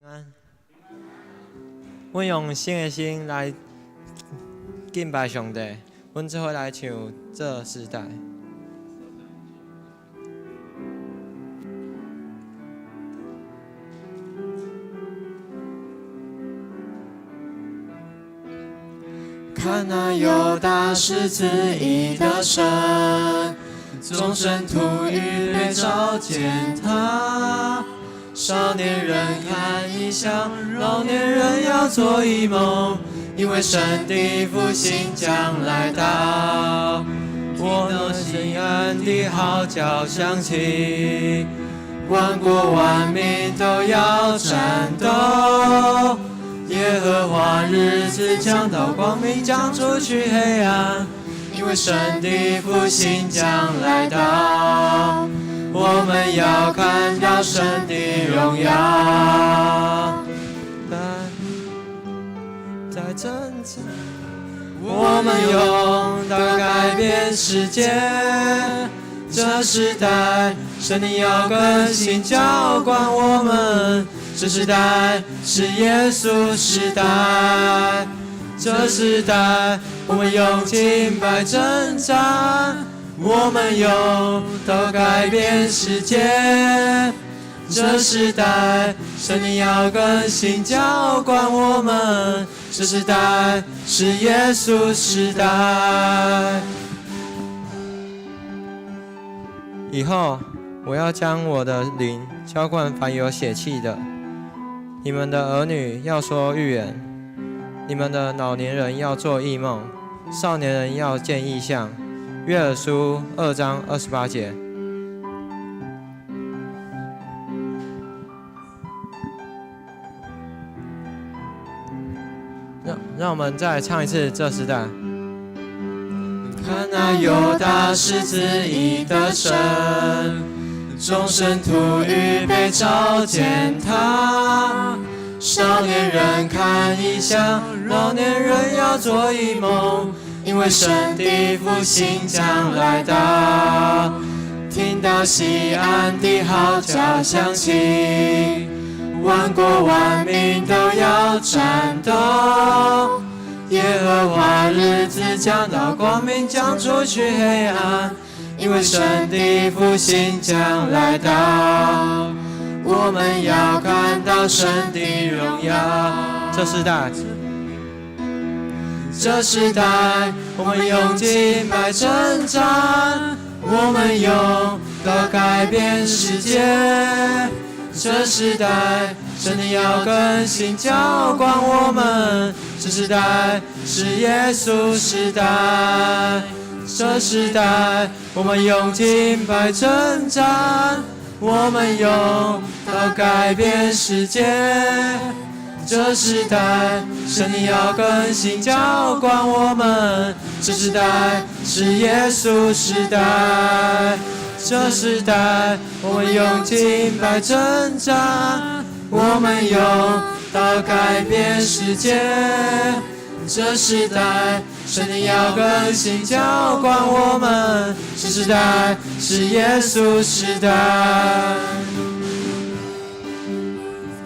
安。阮用新的心來敬拜上帝，阮做伙來唱這時代。看那猶大是自義的神，眾聖徒預備召見他。少年人看異象，老年人要做異夢，因為神的復興將來到。我的西安的號角響起，萬國萬民都要戰鬥。耶和華日子將到，光明將除去黑暗，因為神的復興將來到。我們要看到神的榮耀。在征戰，我們用刀改變世界。這時代，神靈要更新澆灌我們。這時代是耶穌時代。這時代，我們用敬拜征戰。我們用刀改變世界。這時代，神靈要更新澆灌我們。這時代是耶穌時代。以後我要將我的靈澆灌凡有血氣的，你們的兒女要說預言，你們的老年人要做異夢，少年人要見異象。約珥書2章28節。讓我們再唱一次這時代。看那猶大是自義的神，眾聖徒預備召見他。少年人看異象，老年人要做異夢，因為神的復興將來到。聽到錫安的號角響起，萬國萬民都要戰鬥。耶和華日子將到，光明將除去黑暗，因為神的復興將來到。我們要看到神的榮耀。這時代，這時代，我們用敬拜征戰，我們用刀改變世界。這時代，神靈要更新澆灌我們。這時代是耶穌時代。這時代，我們用敬拜征戰，我們用刀改變世界。這時代，神靈要更新澆灌我們。這時代是耶穌時代。這時代，我們用敬拜征戰，我們用刀改變世界。這時代，神靈要更新澆灌我們。這時代是耶穌時代。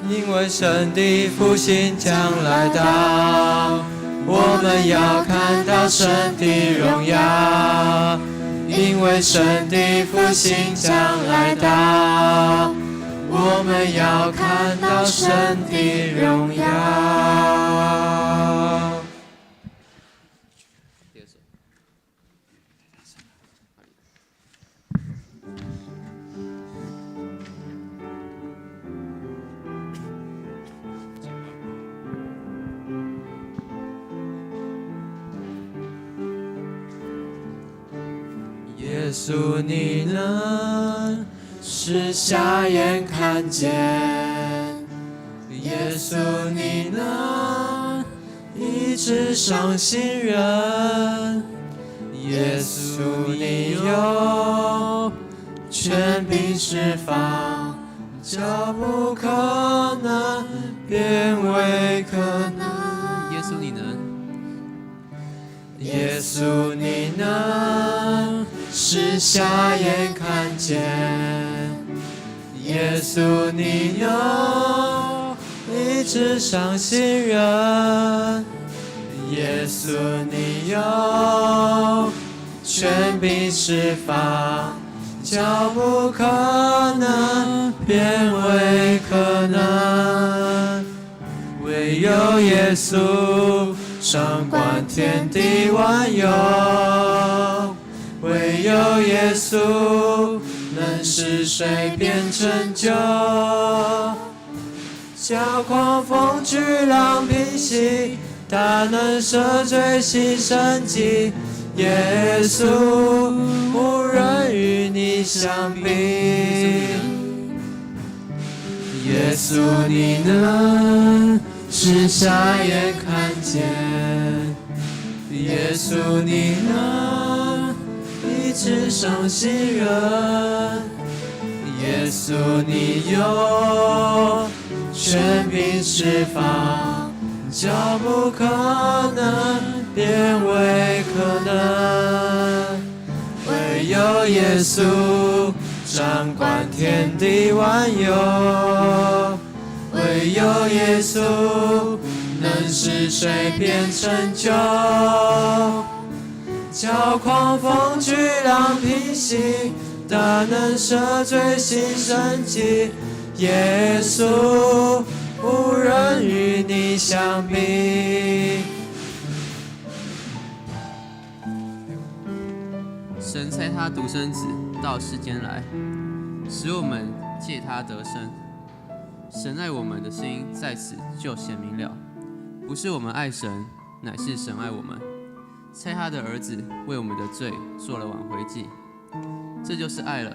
因為神的復興將來到，我們要看到神的榮耀。因為神的復興將來到，我們要看到神的榮耀。耶穌，你能使瞎眼看見；耶穌，你能醫治傷心人；耶穌，你有權柄釋放，叫不可能變為可能。耶穌，你能。耶穌，你能使瞎眼看見；耶穌，你有治傷心人。耶穌，你有權柄釋放，叫不可能變為可能。唯有耶穌掌管天地萬有，唯有耶穌能使水變成酒，叫狂風巨浪平息，大能赦罪行神蹟。耶穌，無人與你相比。耶穌，你能使瞎眼看見；耶穌，你能醫治傷心人；耶穌，你有權柄釋放，叫不可能變為可能。唯有耶穌掌管天地萬有，唯有耶穌能使水變成酒，叫狂風巨浪平息，大能赦罪行神蹟。耶穌，無人與你相比。神差他獨生子到世間來，使我們借他得生。神愛我們的心在此就顯明了，不是我們愛神，乃是神愛我們，差他的兒子為我們的罪做了挽回祭。這就是愛了。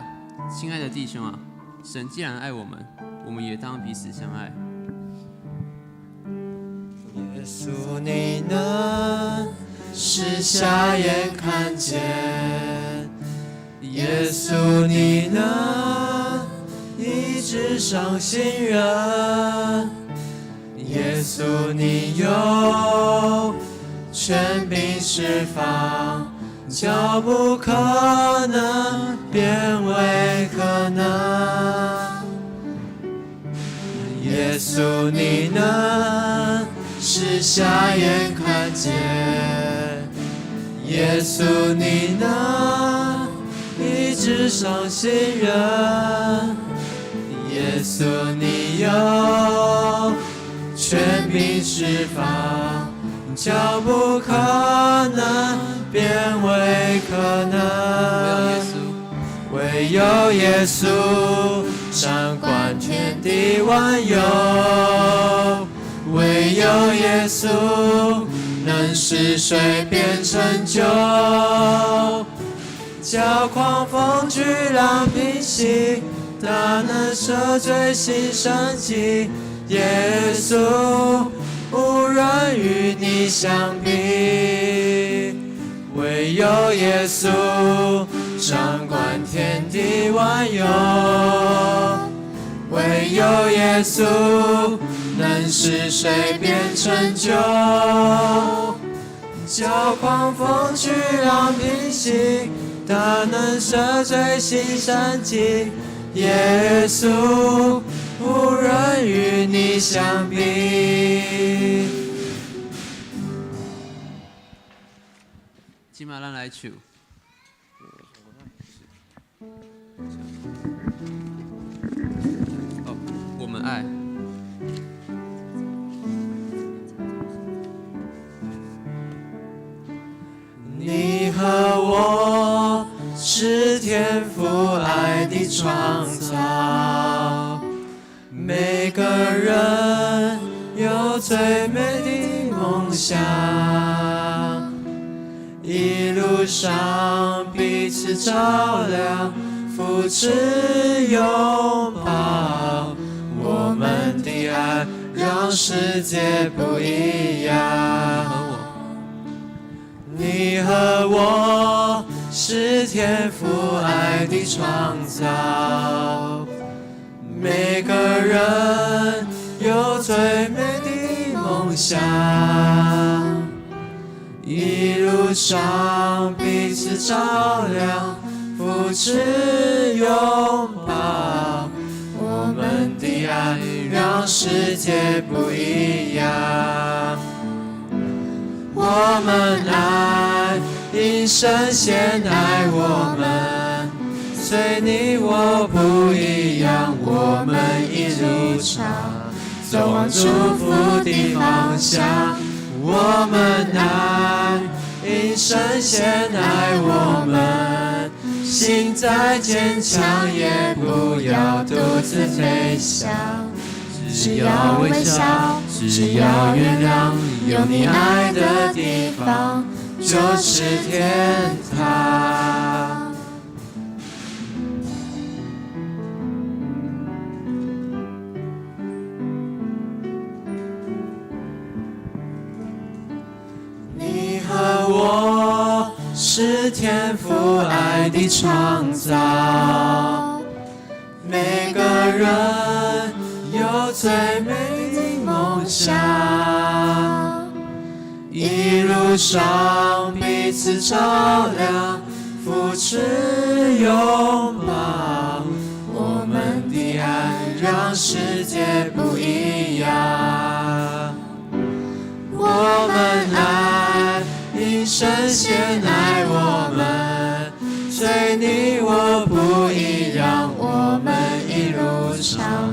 親愛的弟兄啊，神既然愛我們，我們也當彼此相愛。耶穌，你能使瞎眼看見；耶穌，你能醫治傷心人；耶穌，你有權柄釋放，叫不可能變為可能。耶穌，你能使瞎眼看見；耶穌，你能醫治傷心人；耶穌，你有權柄釋放，叫不可能變為可能。唯有耶穌掌管天地萬有，唯有耶穌能使水變成酒，叫狂風巨浪平息，大能赦罪行神蹟。耶穌，無人與你相比。唯有耶穌掌管天地萬有，唯有耶穌能使水變成酒，叫狂風巨浪平息，大能赦罪行神蹟。耶穌，無人與你相比。這馬咱來唱。哦，我們愛。你和我是天父愛的創造，每個人有最美的夢想，一路上彼此照亮，扶持擁抱，我們的愛讓世界不一樣。你和我是天父愛的創造，每個人有最美的夢想，一路上彼此照亮，扶持擁抱，我們的愛讓世世界不一樣。我們愛，因神先愛我們，雖你我不一樣，我們一路上走往祝福的方向。我們愛，因神先愛我們，心再堅強也不要獨自飛翔。只要微笑，只要原諒，有你愛的地方就是天堂。你和我是天父愛的創造，每個人有最美的夢想，一路上彼此照亮，扶持擁抱，我們的愛讓世界不一樣。我們愛，因神先愛我們，雖你我不一樣，我們一路上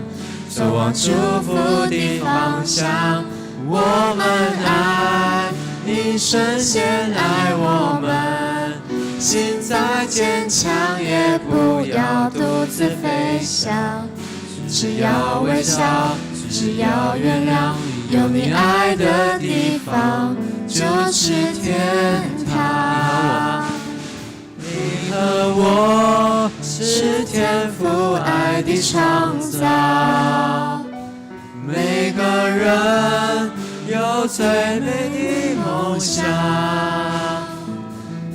走往祝福的方向。我們愛，因神先愛我們，心再堅強也不要獨自飛翔。只要微笑，只要原諒，有你愛的地方就是天堂。你和我是天父愛的創造，每個人有最美的夢想，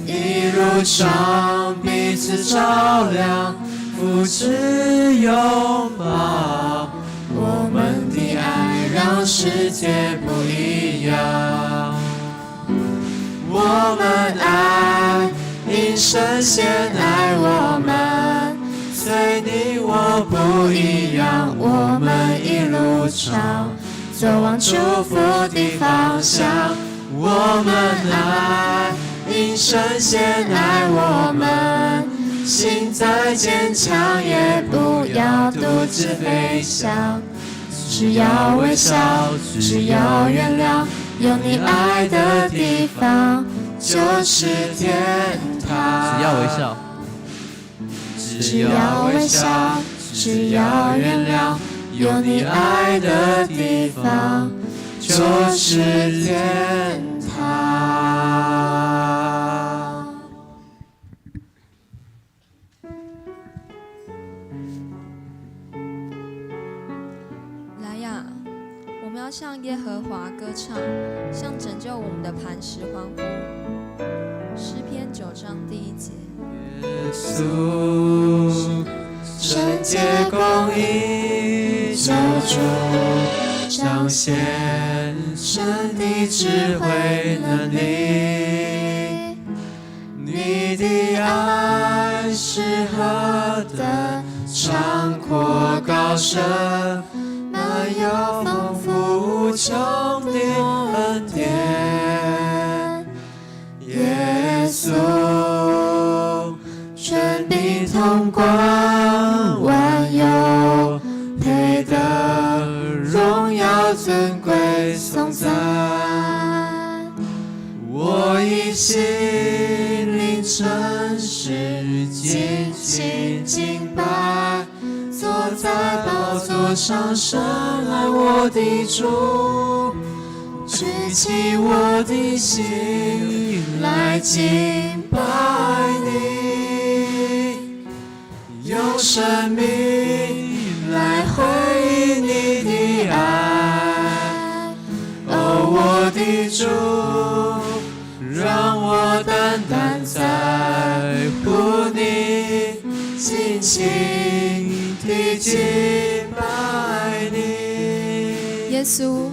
一路上彼此照亮，扶持擁抱，我們的愛讓世界不一樣。我們愛，因神先愛我們，雖你我不一樣，我們一路上走往祝福的方向。我們愛，因神先愛我們，心再堅強也不要獨自飛翔。只要微笑，只要原諒，有你愛的地方就是天堂。只要微笑，只要微笑，只要原諒，有你愛的地方就是天堂。來呀，我們要向耶和華歌唱，向拯救我們的磐石歡呼。詩篇9章第1節。耶穌，聖潔公義救主，彰顯神的智慧能力。你的愛是何等長闊高深，滿有豐富無窮的恩典。耶穌，權柄統管萬有，配得榮耀尊貴頌讚。我以心靈誠實盡心敬拜，坐在寶座上深愛我的主，舉起我的心來敬拜你，用生命來回應你的愛。哦，我的主，讓我單單在乎你，盡情地敬拜你。耶穌，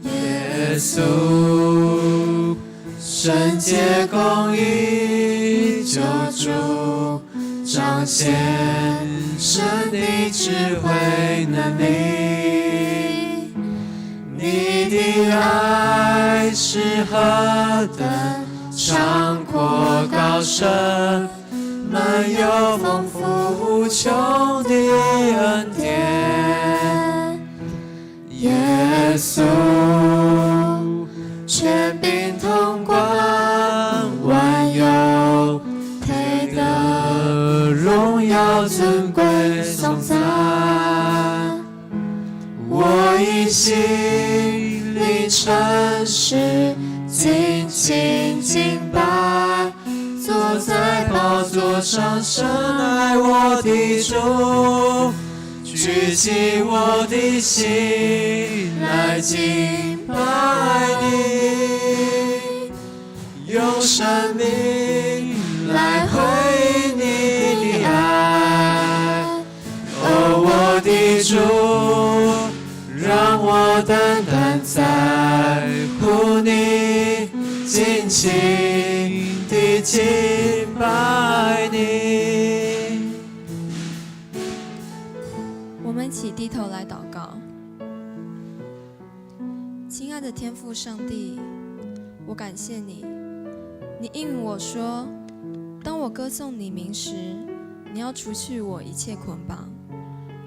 耶穌，聖潔公義救主，彰顯神的智慧能力。你的愛是何等長闊高深，滿有豐富無窮的恩典。耶穌，權柄統管萬有，配得榮耀尊貴頌讚。我以心靈誠實，盡情敬拜，坐在寶座上深愛我的主，舉起我的心來敬拜你，用生命來回應你的愛，哦，我的主，讓我單單在乎你，盡情地敬拜你。我們一起低頭來禱告。親愛的天父上帝，我感謝你，你應允我說，當我歌頌你名時，你要除去我一切捆綁，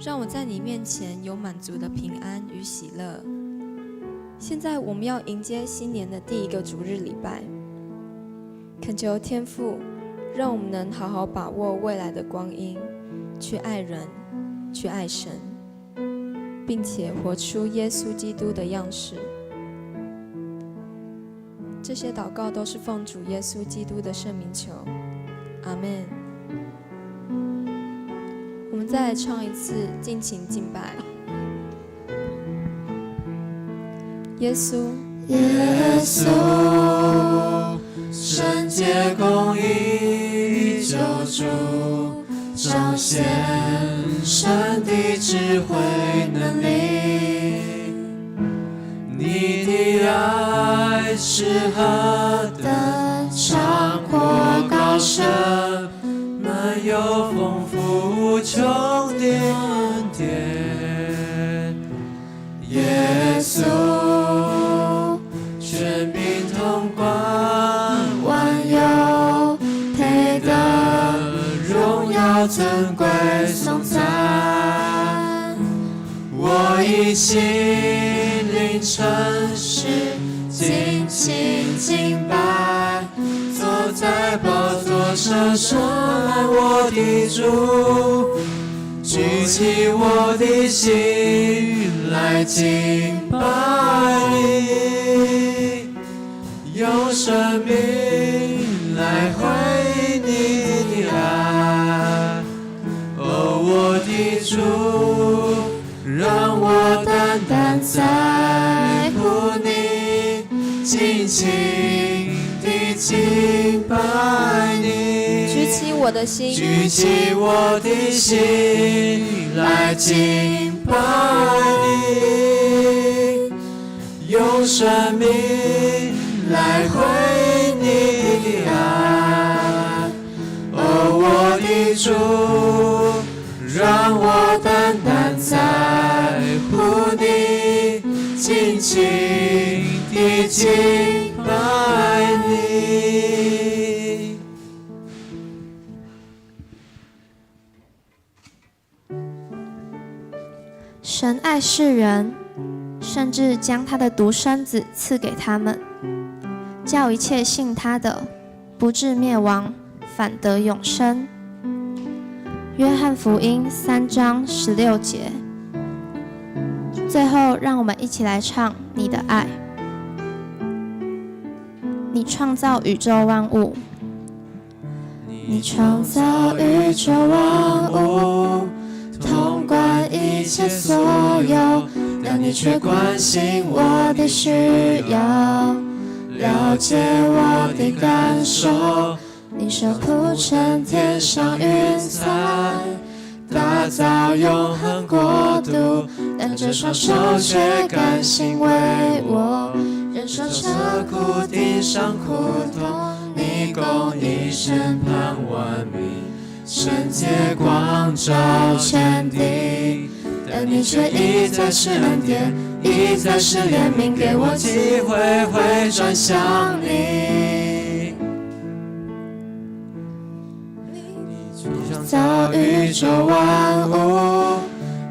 讓我在你面前有滿足的平安與喜樂。現在我們要迎接新年的第一個主日禮拜，懇求天父，讓我們能好好把握未來的光陰，去愛人，去愛神，並且活出耶穌基督的樣式。這些禱告都是奉主耶穌基督的聖名求，阿門。我們再來唱一次，盡情敬拜耶穌。耶穌，聖潔公義救主，彰顯神的智慧能力。你的愛是何等長闊高深，滿有豐富無窮的恩典。耶穌，權柄統管萬有，配得榮耀尊貴頌讚。我以心靈誠實，盡情敬拜，坐在寶座上深愛我的主，舉起我的心來敬拜你，用生命來回應你的愛，哦，我的主，讓我單單在乎你，盡情地敬拜你。舉起我的心，舉起我的心來敬拜你，用生命來回應你的愛，哦，我的主，讓我單單在乎你，盡情地敬拜你。神愛世人，甚至將他的獨生子賜給他們，叫一切信他的，不至滅亡，反得永生。約翰福音3章16節。最後，讓我們一起來唱《你的愛》。你創造宇宙萬物，你創造宇宙萬物，統管一切所有，但你卻關心我的需要，了解我的感受。你手鋪成天上雲彩，打造永恆國度，但這雙手卻甘心為我忍受這苦，頂上苦痛。你公義審判萬民，聖潔光照全地，但你卻一再施恩典，一再施憐憫，給我機會回轉向你。你創造宇宙萬物，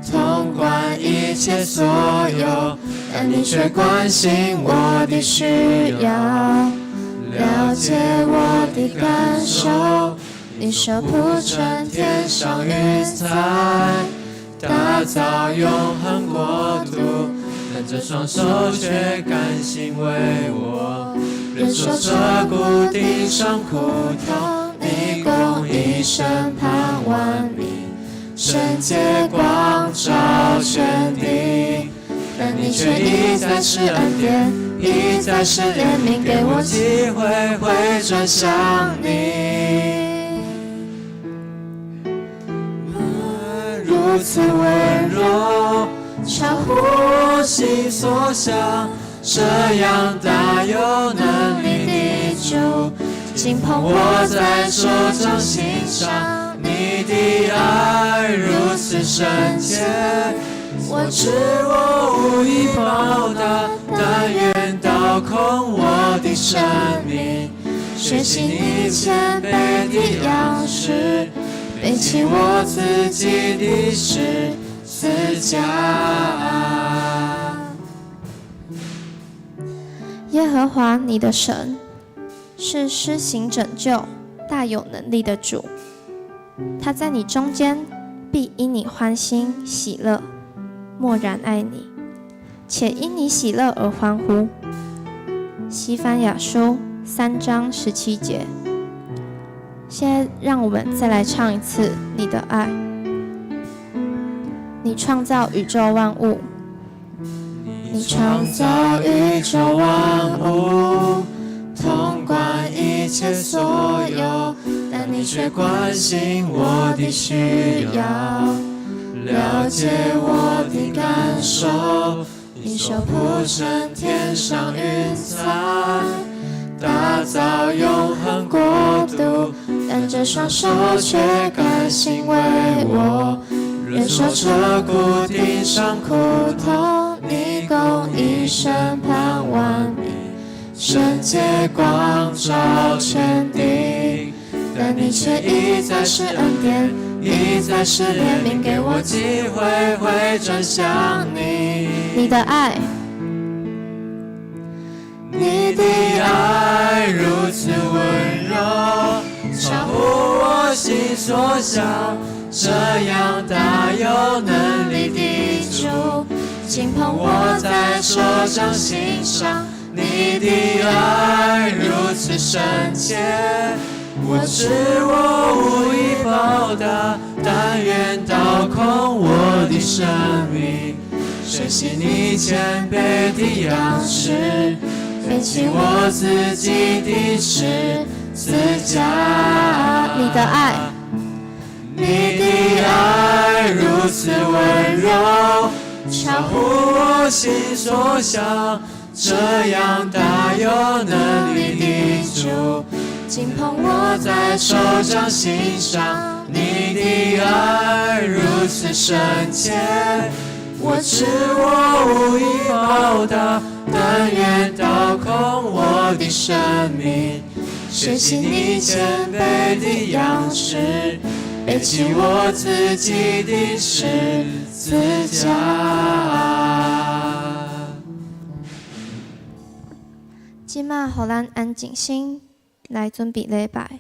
統管一切所有，但你卻關心我的需要，了解我的感受。你手鋪成天上雲彩，打造永恆國度，但這雙手卻甘心為我忍受這苦釘上苦痛。你公義審判萬民，聖潔光照全地，但你卻一再施恩典，一再施憐憫，給我機會回轉向你。如此溫柔，超乎我心所想，這樣大有能力的主，緊捧我在手掌心上，你的愛如此深切，我知我無以報答，但願倒空我的生命，學習你謙卑的樣式。背起我自己的十字架。耶和華你的神是施行拯救、大有能力的主，他在你中間必因你歡欣喜樂，默然愛你，且因你喜樂而歡呼。西番雅書3章17節。現在讓我們再來唱一次你的愛。你創造宇宙萬物，你創造宇宙萬物，統管一切所有，但你卻關心我的需要，了解我的感受。你手鋪成天上雲彩，打造永恆國度，但這雙手卻甘心為我忍受這苦釘上苦痛。你公義審判萬民，聖潔光照全地，但你卻一再施恩典，一再施憐憫，給我機會回轉向你。你的愛。你的愛如此溫柔，超乎我心所想，這樣大有能力的主，緊捧我在手掌心上。你的愛如此深切，我知我無以報答，但願倒空我的生命，學習你謙卑的樣式。背起我自己的十字架。你的愛，你的愛如此溫柔，超乎我心所想，這樣大有能力的主，緊捧我在手掌心上。你的愛如此深切，我知我無以報答。但願倒空我的生命，學習你謙卑的樣式，背起我自己的十字架。這馬，予咱安靜心來準備禮拜。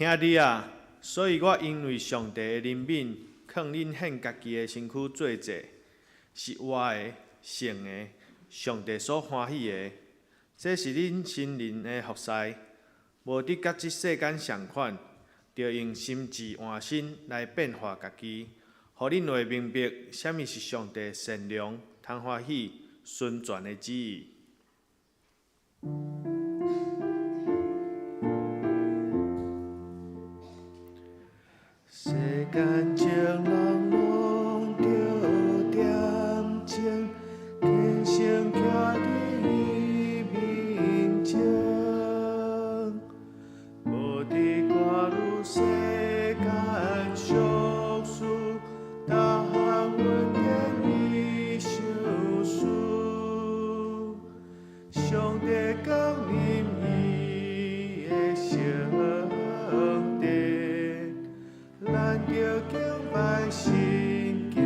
兄弟啊，所以我因為上帝的憐憫，勸恁獻家己的身軀做祭，是活的、聖的，上帝所歡喜的。這是恁心靈的服侍。無得佮這世間仝款，著用心志換新來變化家己，予恁會明白啥物是上帝善良、通歡喜、純全的旨意。世間情人攏著恬靜，虔誠徛佇伊面前，無佇掛慮世間俗事，逐項恩典伊賞賜，上帝降臨伊的聖殿。咱著敬拜神敬虔。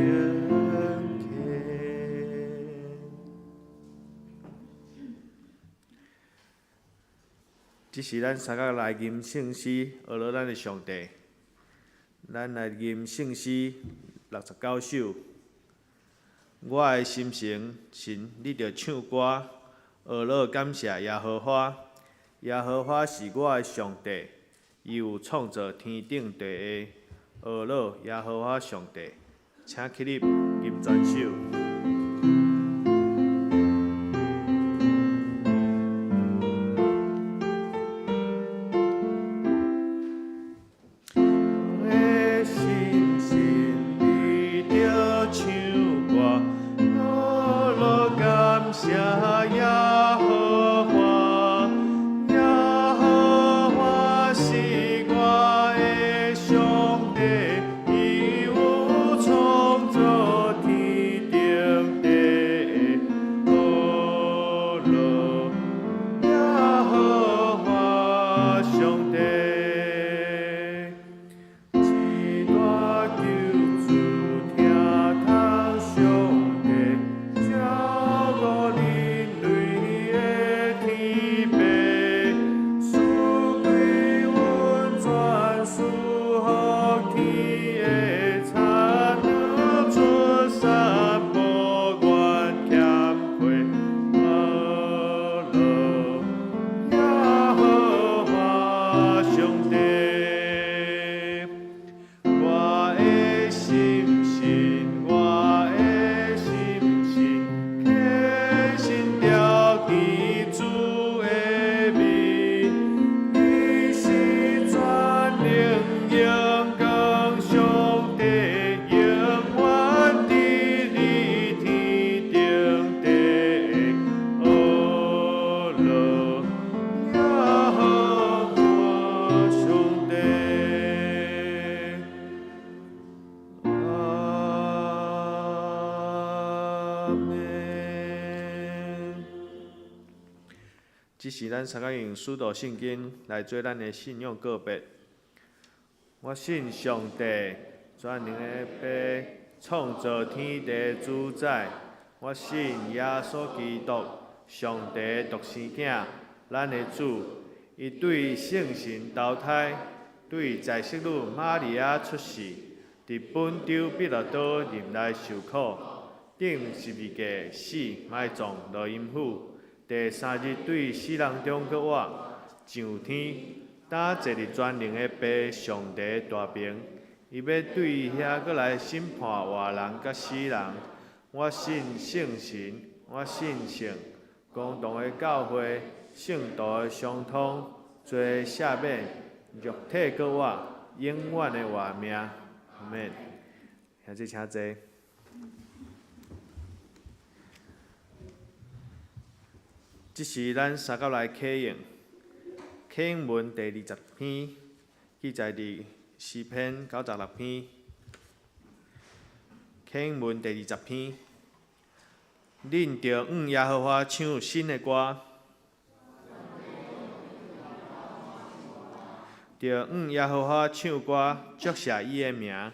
這是咱三角來吟聖詩，學了咱的上帝。咱來吟聖詩69首。我的心神，神，你著唱歌，學了感謝耶和華。耶和華是我的上帝，伊有創造天頂地下。學了耶和華上帝，請起立，吟全首。我的心神，你著唱歌，學了感謝耶和華。耶和華是我的上帝，伊有創造天頂地下。學了耶和華上帝，至大救主，疼痛上帝，照顧人類的天父，賜歸溫泉，賜福天的田，出山無願欠虧。學了耶和華上帝，我的心神，我的心神，虔心牢記主的名，伊是全能榮光上帝，永遠佇你天頂地下。學了耶和華上帝。阿們。這是咱三角用使徒信經來做咱的信仰告別。我信上帝，全能的父，創造天地主宰。我信耶穌基督，上帝獨生囝，咱的主。伊對聖神投胎，對在聖女瑪利亞出世，佇本丟彼拉多任內受苦，釘十字架死，埋葬落陰府。第三日對死人中閣活，上天，擔坐佇全能的父上帝大爿。伊欲對遐閣來審判活人佮死人。我信聖神，我信聖公同的教會，聖徒的相通，罪赦免，肉體閣活，永遠的活命。阿們。兄弟請坐。這是咱三角來啟應，啟應文第20篇，記載佇詩篇96篇。啟應文第二十篇，恁著向耶和華唱新的歌，著向耶和華唱歌，祝謝伊的名。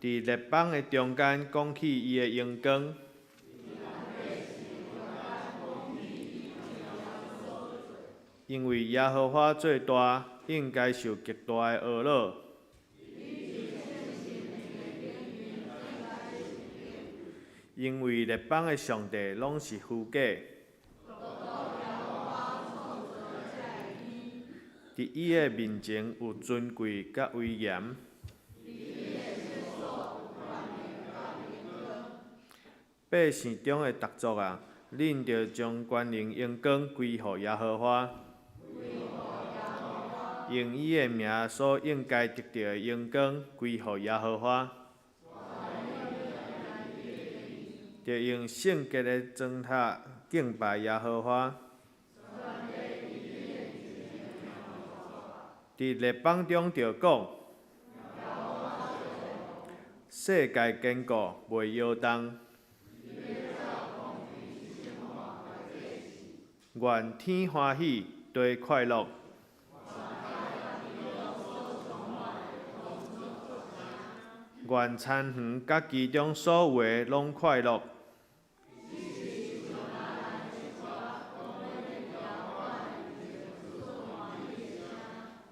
佇列邦的中間講起伊的榮光。因為耶和華做大，應該受極大的呵咾。因為列邦的上帝攏是虛假。佇伊的面前有尊貴佮威嚴。百姓中的逐族啊，恁著將權能榮光歸予耶和華，用伊的名所應該得著的榮光歸予耶和華。著用聖潔的磚塔敬拜耶和華。佇列邦中著講，世界堅固，袂搖動。願天歡喜，地快樂。願田園佮其中所有的攏快樂。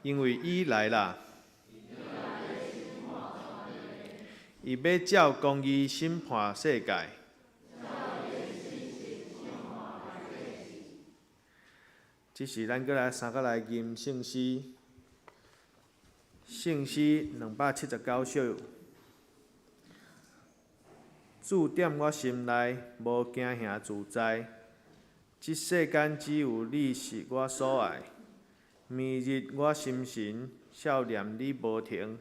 因為伊來啦，伊欲照公義審判世界。這時，咱閣來三個來吟聖詩，聖詩279首。主踮我心內，無驚嚇自在。這世間只有你是我所愛。暝日我心神，數念你無停。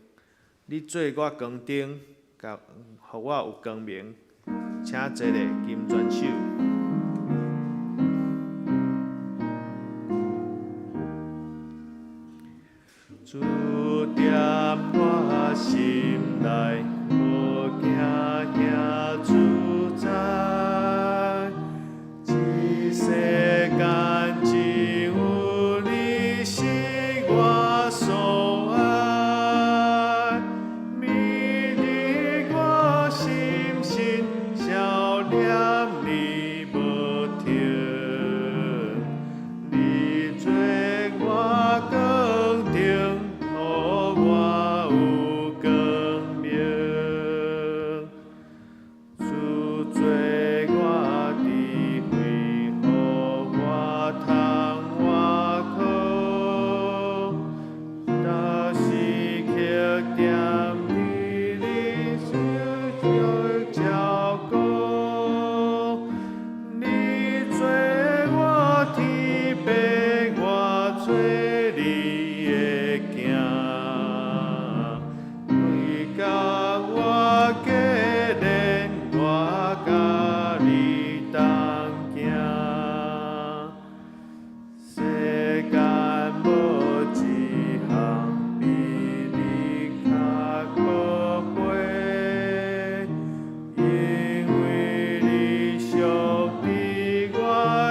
你做我光燈，予我有光明。請坐咧，金泉手。主踮我心內，無驚嚇自在。這世間只有你是我所愛。暝日我心神，數念你無停。你做我光燈，予我有光明。主做我智慧，予我通倚靠。逐時刻踮佇你手中照顧。你做我天父，我做你的囝。你佮我結連，我佮你同行。世間無一項比你較寶貝，因為你屬佇我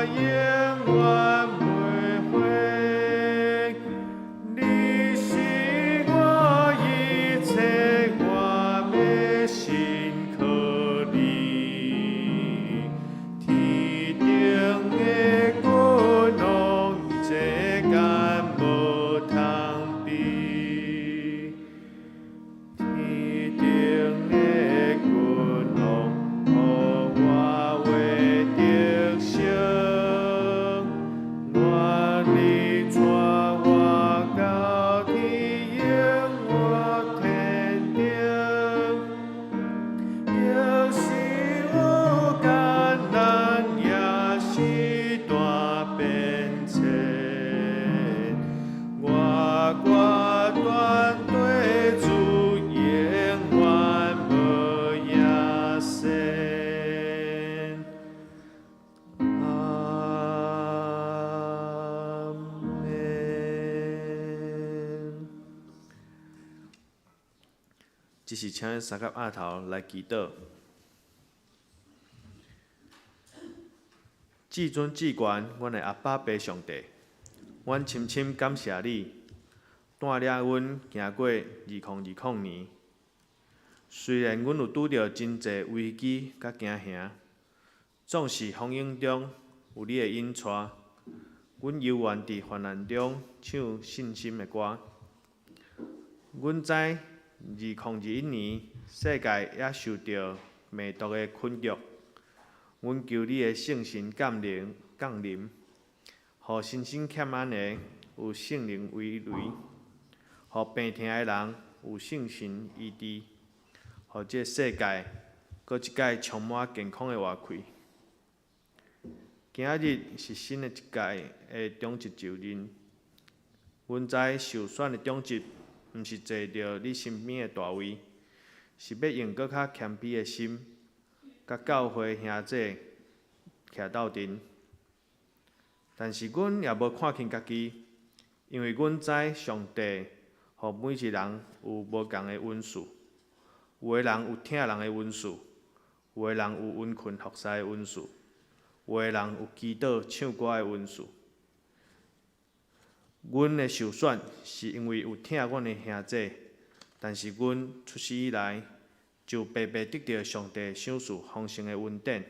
永遠袂悔。你是我一切，我欲信靠你。天頂的君王，世間無通比。天頂的君王，予我會得勝。願你帶我到天永活天頂。若是有艱難，也是大變遷。我決斷對主永遠無影仙。阿們。這時請三甲額頭來祈禱。至尊至懸，阮的阿爸父上帝，阮深深感謝你，帶領阮行過2020年。雖然阮有拄著真濟危機佮驚嚇，總是風湧中有你的引帶，阮犹原佇患難中唱信心的歌。阮知2021年世界猶受著病毒的困擾，阮求你的聖神降臨，降臨，予身心欠安的有聖靈慰慰，予病疼的人有聖神醫治，予這个世界閣一擺充滿健康的活氣。今仔日是新的一屆的長執就任，阮知受選的長執毋是坐著你身邊的大位，是欲用閣較謙卑的心，佮教會兄弟徛鬥陣。但是阮也無看輕家己，因為阮知上帝予每一人有無仝的恩賜，有的人有疼人的恩賜，有的人有殷勤服侍的恩賜，有的人有祈禱唱歌的恩賜。阮的受選是因為有疼阮的兄弟，但是阮出世以來就白白得著上帝賞賜豐盛的恩典。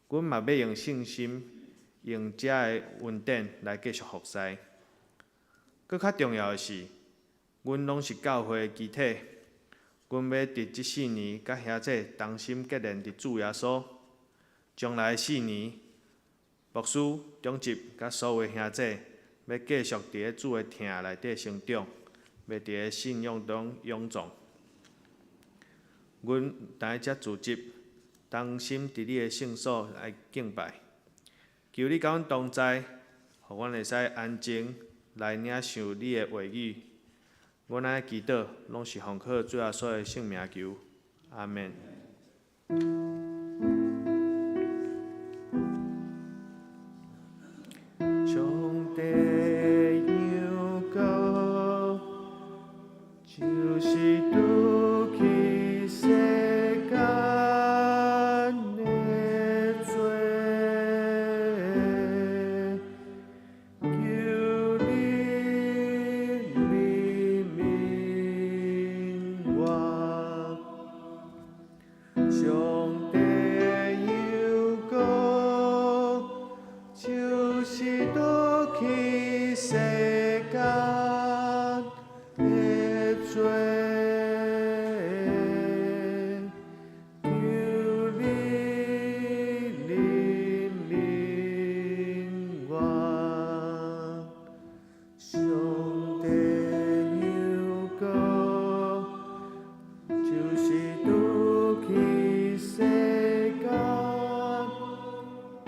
阮嘛欲用信心，用這个恩典來繼續服侍。閣較重要的是，阮攏是教會的肢體，阮欲佇這四年佮兄弟同心結連佇主耶穌。將來四年，牧師、長執佮所有兄弟，欲繼續佇咧主的疼內底成長，欲佇咧信仰中勇壯。阮佇遮聚集，同心佇你的聖所來敬拜，求你佮阮同在，予阮會使安靜來領受你的話語。阮按呢祈禱，攏是奉靠主耶穌的聖名求，阿們。上帝羊羔，就是除去世間的罪，求你憐憫我。上帝羊羔，就是除去世間的罪，求你憐憫我。上帝羊羔，就是除去世間的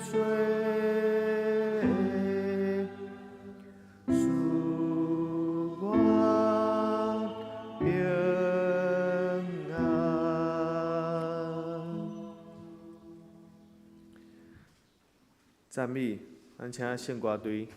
罪，賜我平安。讚美，咱請聖歌隊。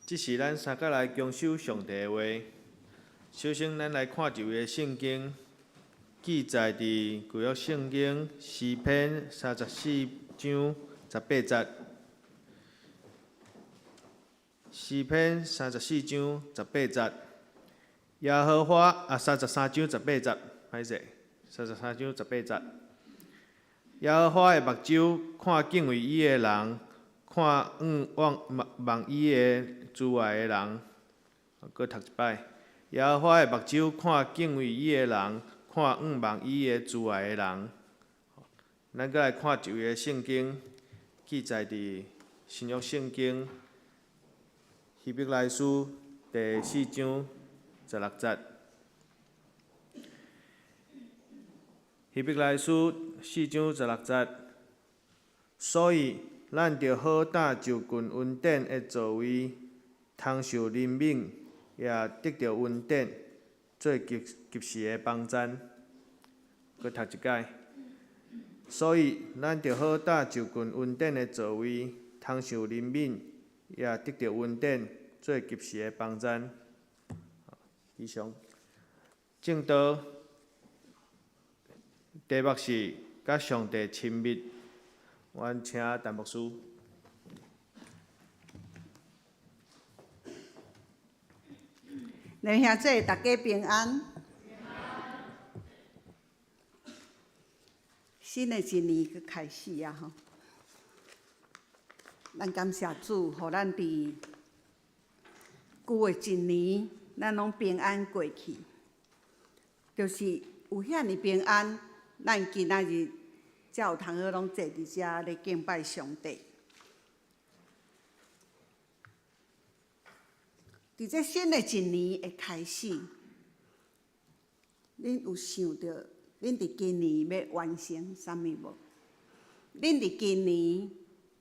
這是咱三角來遵守上帝的話。首先，咱來看一位的聖經，記載佇舊約聖經詩篇34章18節。詩篇三十四章十八節，耶和華啊，33章18節，歹勢，三十三章十八節。耶和華的目睭看敬畏伊的人，看仰望望伊的慈愛的人。閣讀一擺。耶和華的目睭看敬畏伊的人，看仰望伊的慈愛的人。咱閣來看一位的聖經，記載佇新約聖經希伯來書第四章16節。希伯來書四章十六節，所以咱著好膽就近恩典的座位，通受憐憫，也得著恩典，做及及時的幫贊。閣讀一擺，所以咱著好膽就近恩典的座位，通受憐憫，也得著恩典，做及時的幫贊。以上，證道。題目是佮上帝親密，阮請陳牧師。弟兄姊，大家平安。新的一年閣開始啊！吼，咱感謝主，予咱佇舊的一年，咱攏平安過去，就是有遐爾平安。咱今仔日才有通好攏坐佇遮咧敬拜上帝。佇這新的一年的開始，恁有想著恁佇今年欲完成啥物無？恁佇今年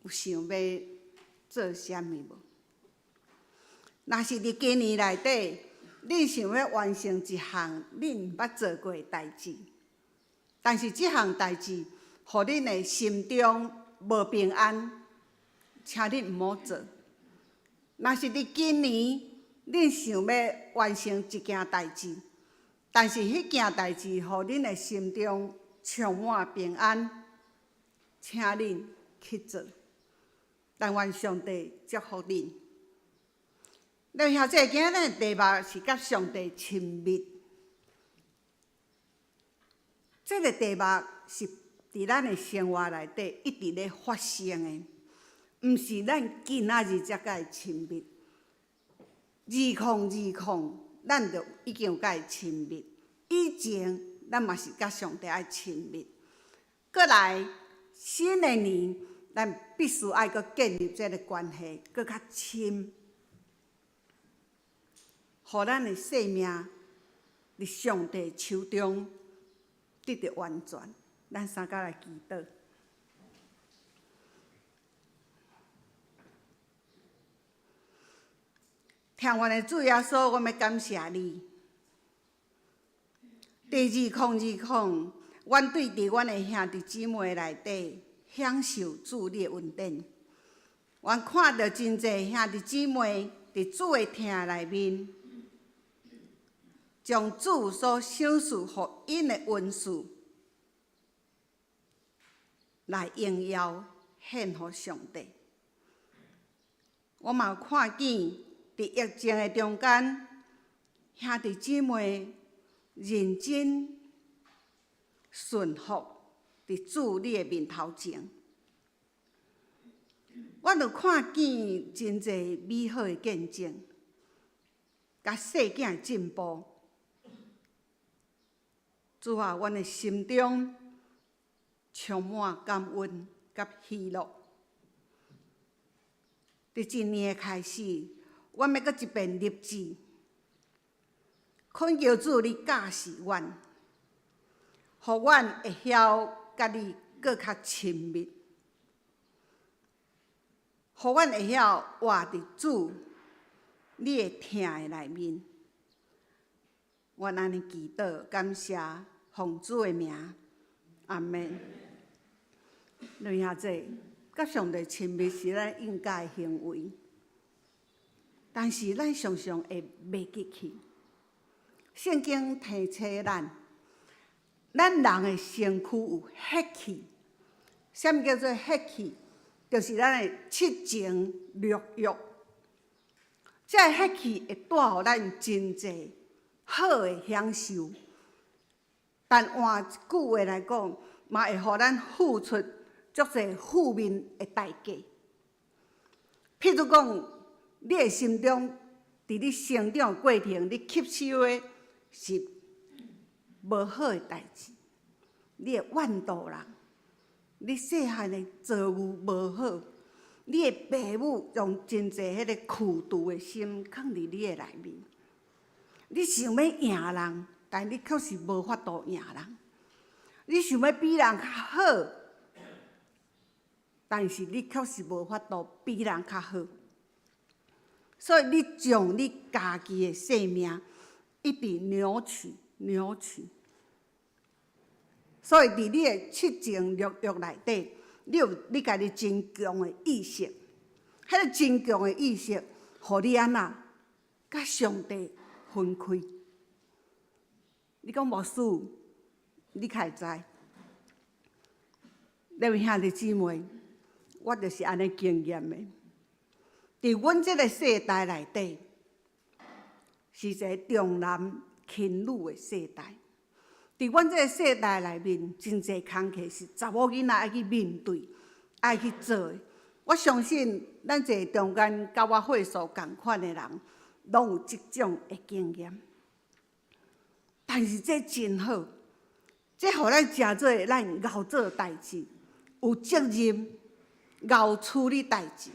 有想欲做啥物無？若是佇今年內底，恁想欲完成一項恁毋捌做過的代誌，但是這項代誌，予恁的心中無平安，請恁毋好做。若是佇今年，恁想欲完成一件代誌，但是彼件代誌予恁的心中充滿平安，請恁去做。但願上帝祝福恁。弟兄姊，今仔日的題目是佮上帝親密。這個題目是佇咱的生活內底一直咧發生的，毋是咱今仔日才佮伊親密。2020，咱就已經有佮伊親密。以前咱嘛是佮上帝愛親密。閣來新的年，咱必須愛閣建立這個關係，閣較深，予咱的生命佇上帝手中。得著完全，咱三甲來祈禱。疼阮的主耶穌，阮欲感謝你。佇2020，阮對佇阮的兄弟姊妹內底享受主你的恩典。阮看著真濟兄弟姊妹佇主的疼內面。將主所賞賜予𪜶的恩賜來榮耀獻予上帝。我嘛有看見佇疫情的中間，兄弟姊妹認真順服佇主你的面頭前。阮有看見真濟美好的見證，佮細囝的進步。主啊，阮的心中充滿感恩佮喜樂。佇一年的開始，阮欲閣一遍立志，懇求主你教示阮，予阮會曉佮你閣較親密，予阮會曉活佇主你的疼的內面。阮按呢祈禱，感謝奉主的名，阿們。弟兄姊，佮上帝親密是咱應該的行為。但是咱常常會袂記去。聖經提醒咱，咱人的身軀有血氣。啥物叫做血氣？就是咱的七情六欲。這个血氣會帶予咱真濟好的享受，但換一句話來講，嘛會予咱付出足濟負面的代價。譬如講，你的心中，佇你成長的過程，你吸收的是無好的代誌，你會怨妒人，你細漢的遭遇無好，你的爸母用真濟彼個苦毒的心囥佇你的內面，你想欲贏人，但你卻是無法度贏人。你想欲比人較好，但是你卻是無法度比人較好。所以你將你家己的生命一直扭曲、扭曲。所以佇你的七情六欲內底，你有你家己真強的意識，彼個真強的意識，予你按怎佮上帝分開。你講牧師，你較會知？各位兄弟姊妹，我就是按呢經驗的。佇阮這个世代內底，是一个重男輕女的世代。佇阮這个世代內面，真濟工課是查某囡仔愛去面對、愛去做的。我相信咱這中間佮我歲數仝款的人，攏有這種的經驗。但是這真好，這予咱誠做咱𠢕做代誌，有責任𠢕處理代誌。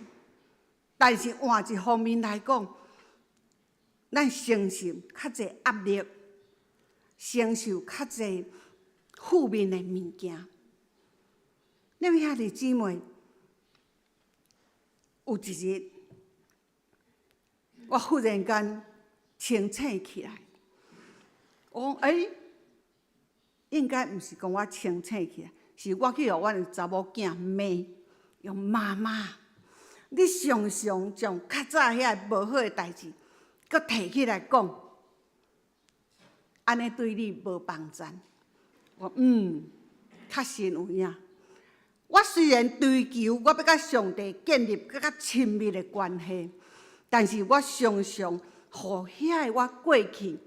但是換一方面來講，咱承受較濟壓力，承受較濟負面的物件。你們兄弟姊妹，有一日，我忽然間清醒起來，我講：欸，應該毋是講我清醒起來，是我去予阮的查某囝罵，講媽媽，你常常將較早遐個無好的代誌，閣提起來講，按呢對你無幫贊。我嗯，確實有影。我雖然追求我欲佮上帝建立閣較親密的關係，但是我常常予遐個我過去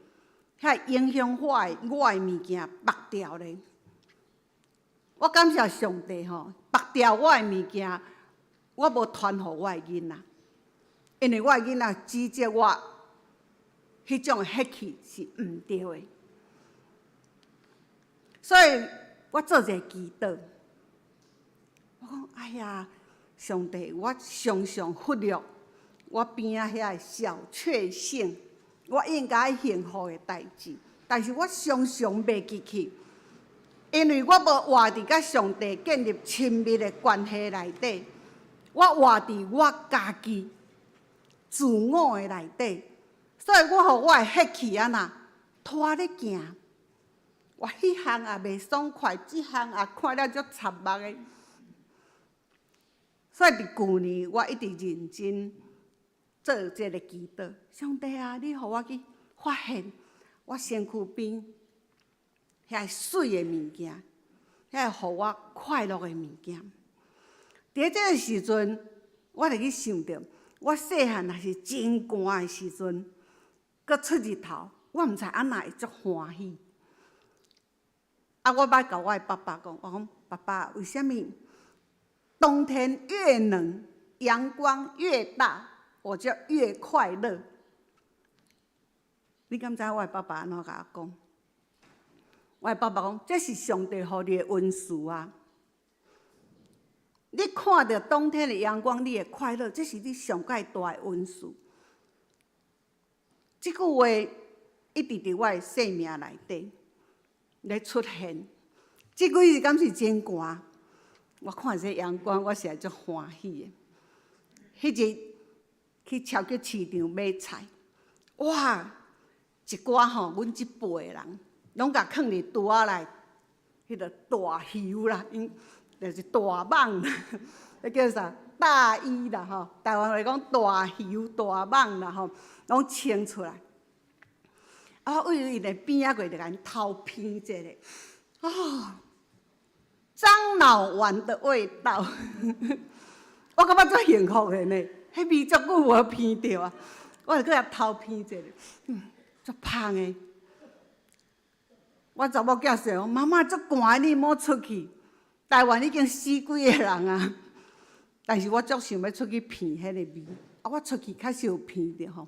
遐影響我的我的物件縛牢咧。我感謝上帝吼，縛牢我的物件，我無傳予我的囡仔，因為我的囡仔指責我彼種血氣是毋對的，所以我做一個祈禱。我講：哎呀，上帝，我常常忽略我邊仔遐個小確幸，我應該幸福的代誌，但是我常常袂記起，因為我無活佇佮上帝建立親密的關係內底，我活佇我家己自我的內底，所以我予我的血氣按怎拖咧行，我彼項也袂爽快，這項也看了足插目的。所以佇舊年，我一直認真做這个祈禱。上帝啊，你予我去發現我身軀邊遐媠的物件，遐個予我快樂的物件。佇這个時陣，我就去想著，我細漢若是真寒的時陣，閣出日頭，我毋知按怎會足歡喜。啊，我捌共我的爸爸講，我講爸爸，為啥物？冬天越冷，陽光越大，我就越快樂。你敢知我的爸爸按怎共我講？我的爸爸講，這是上帝予你的恩賜啊！你看著冬天的陽光，你會快樂，這是你上蓋大的恩賜。這句話一直佇我的生命內底咧出現。這幾日敢是真寒？我看這陽光，我實在足歡喜的。彼日去超級市場買菜，哇！一寡吼，阮這輩的人，攏共囥佇櫥仔內，彼個大油啦，𪜶 就是大蠓，彼叫啥？大衣啦吼，台灣話講大油大蠓啦吼，攏穿出來。啊，我對𪜶的邊仔過就共𪜶偷聞一下，哦，樟腦丸的味道，我感覺足幸福的呢。彼味足久無聞著啊，我就閣來偷聞一下，足芳的。我查某囝說：媽媽足寒，你莫出去。台灣已經死幾個人啊！但是我足想欲出去聞彼個味，啊，我出去確實有聞著吼，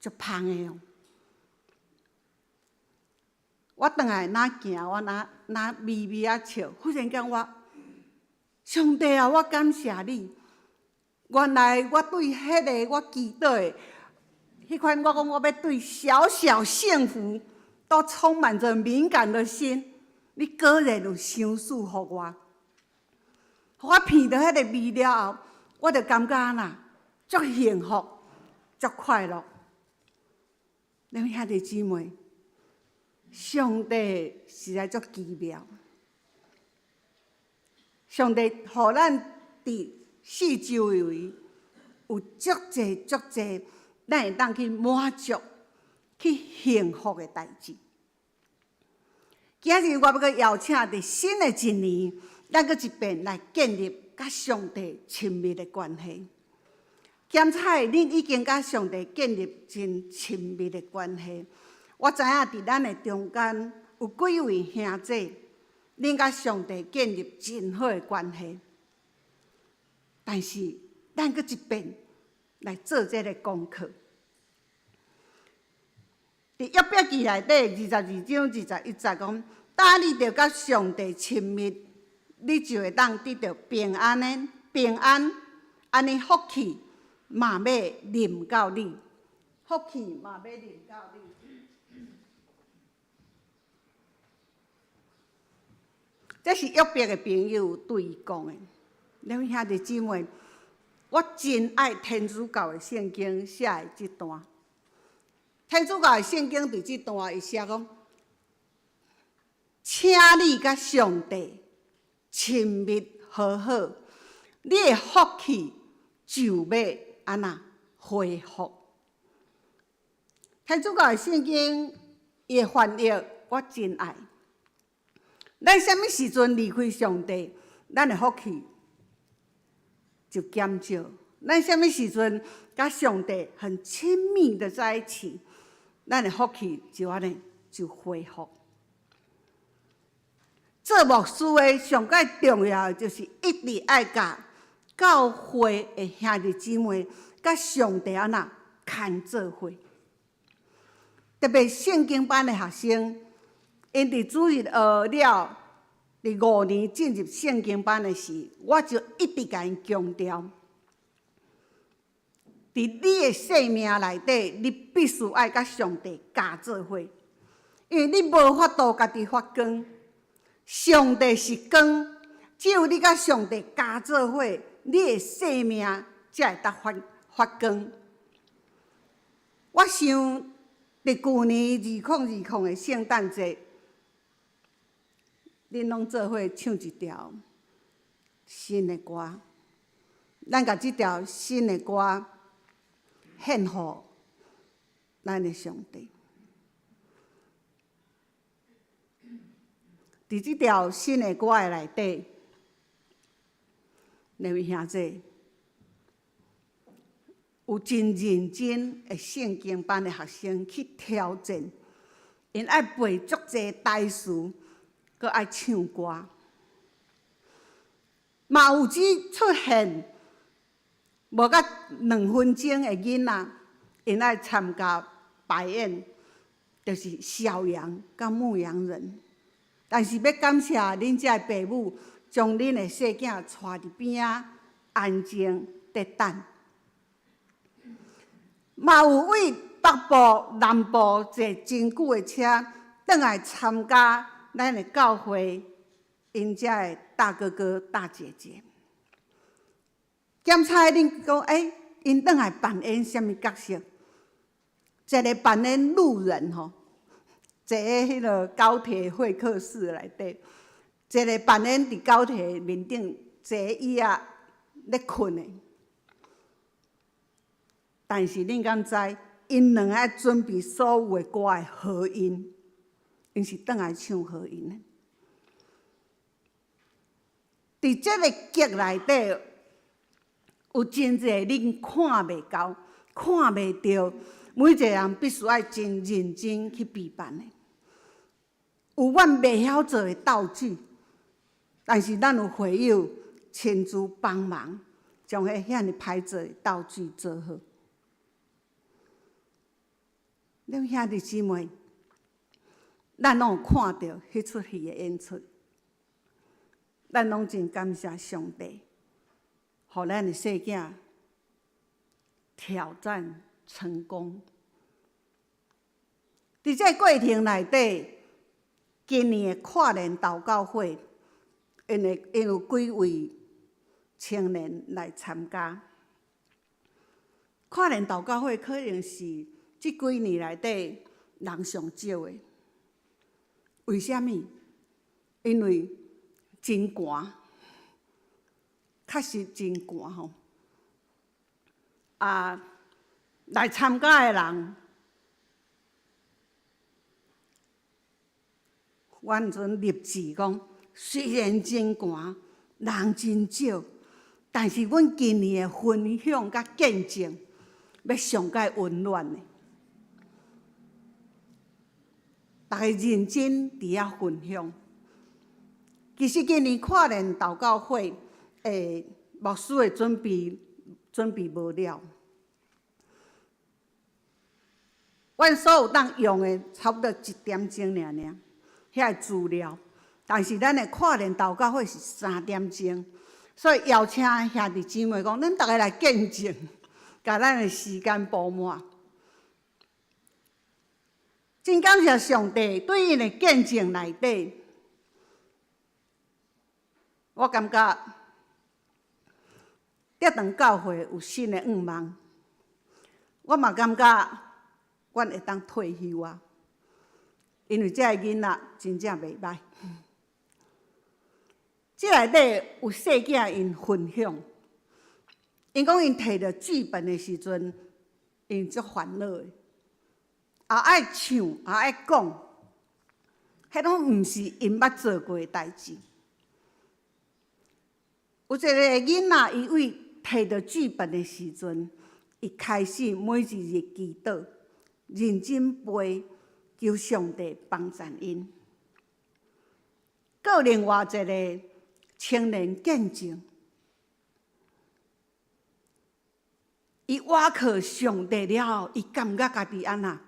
足芳的哦。我轉來若行，我若若微微仔笑，忽然間我，上帝啊，我感謝你！原來我對彼個我祈禱的，彼款我講我欲對小小幸福都充滿著敏感的心，你果然有賞賜予我。予我聞著彼个味了後，我就感覺按怎，足幸福，足快樂。恁兄弟姊妹，上帝實在足奇妙。上帝予咱佇四周圍有足濟足濟，咱會當去滿足、去幸福的代誌。今日我欲閣邀請佇新的一年，咱閣一遍來建立佮上帝親密的關係。檢查恁已經佮上帝建立真親密的關係。我知影佇咱的中間有幾位兄弟，恁佮上帝建立真好的關係。但是，咱閣一遍來做這个功課。佇約伯記內底22章21節講：當你著佮上帝親密，你就會當得著平安的平安，按呢福氣嘛欲臨到你，福氣嘛欲臨到你。這是約伯的朋友對伊講的。兩位兄弟姊妹，我真愛天主教的聖經寫的這段。天主教的聖經佇這段，伊寫講：請你佮上帝親密和好，你的福氣就欲按怎恢復。天主教的聖經伊的翻譯，我真愛。咱啥物時陣離開上帝，咱的福氣就減少。咱啥物時陣佮上帝很親密的在一起，咱的福氣就按呢就恢復。做牧師的上蓋重要的就是一直愛共教會的兄弟姊妹佮上帝按怎牽做伙。特別聖經班的學生，𪜶佇主日學了，佇五年進入聖經班的時，我就一直共𪜶強調，佇你的生命內底，你必須愛佮上帝共做伙，因為你無法度家己發光，上帝是光，只有你佮上帝共做伙，你的生命才會當發發光。我想，佇舊年2020的聖誕節，恁攏做伙唱一條新的歌，咱共這條新的歌獻予咱的上帝。佇這條新的歌的內底，兩位兄弟有真認真的聖經班的學生去挑戰，𪜶愛背足濟台詞，閣愛唱歌，嘛有只出現無甲2分鐘的囡仔，𪜶愛參加排演，就是小羊佮牧羊人。但是欲感謝恁遮的爸母，將恁的細囝帶佇邊仔，安靜佇等。嘛有為北部、南部坐真久的車，轉來參加咱的教會，𪜶遮的大哥哥、大姐姐。檢查恁講，欸，𪜶轉來扮演啥物角色？一个扮演路人吼，坐佇彼个高鐵會客室內底；一个扮演佇狗提面頂坐椅仔咧睏的，但是恁敢知，𪜶兩个愛準備所有的歌的和音，𪜶是轉來唱和音的。佇這个劇內底，有真濟恁看袂到、看袂著，每一个人必須愛真認真去備辦的。有阮袂曉做的道具，但是咱有會友親自幫忙，將彼遐爾歹做的道具做好。恁兄弟姊妹，咱攏有看著彼齣戲的演出，咱攏真感謝上帝，予咱的細囝挑戰成功。佇這个過程內底，今年的跨年禱告會，𪜶會𪜶有幾位青年來參加。跨年禱告會可能是這幾年內底人上少的。為啥物？因為真寒，確實真寒吼。啊，來參加的人，阮陣立志講，雖然真寒，人真少，但是阮今年的分享佮見證，欲上蓋溫暖的。逐家認真佇遐分享。其實今年跨年禱告會，牧師的準備準備無了。阮所有當用的差不多一點鐘爾爾，遐个資料。但是咱的跨年禱告會是三點鐘，所以邀請兄弟姊妹講，恁逐家來見證，共咱的時間補滿。真感謝上帝對𪜶的見證內底，我感覺德堂教會有新的願望，我嘛感覺阮會當退休啊，因為這个囡仔真正袂䆀。這內底有細囝𪜶分享，𪜶講𪜶提著劇本的時陣，𪜶足煩惱的。也愛唱，也愛講，彼攏毋是𪜶捌做過的代誌。有一個囡仔，伊為提著劇本的時陣，伊開始每一日祈禱，認真背，求上帝幫贊𪜶。閣有另外一個青年見證，伊倚靠上帝了後，伊感覺家己按怎？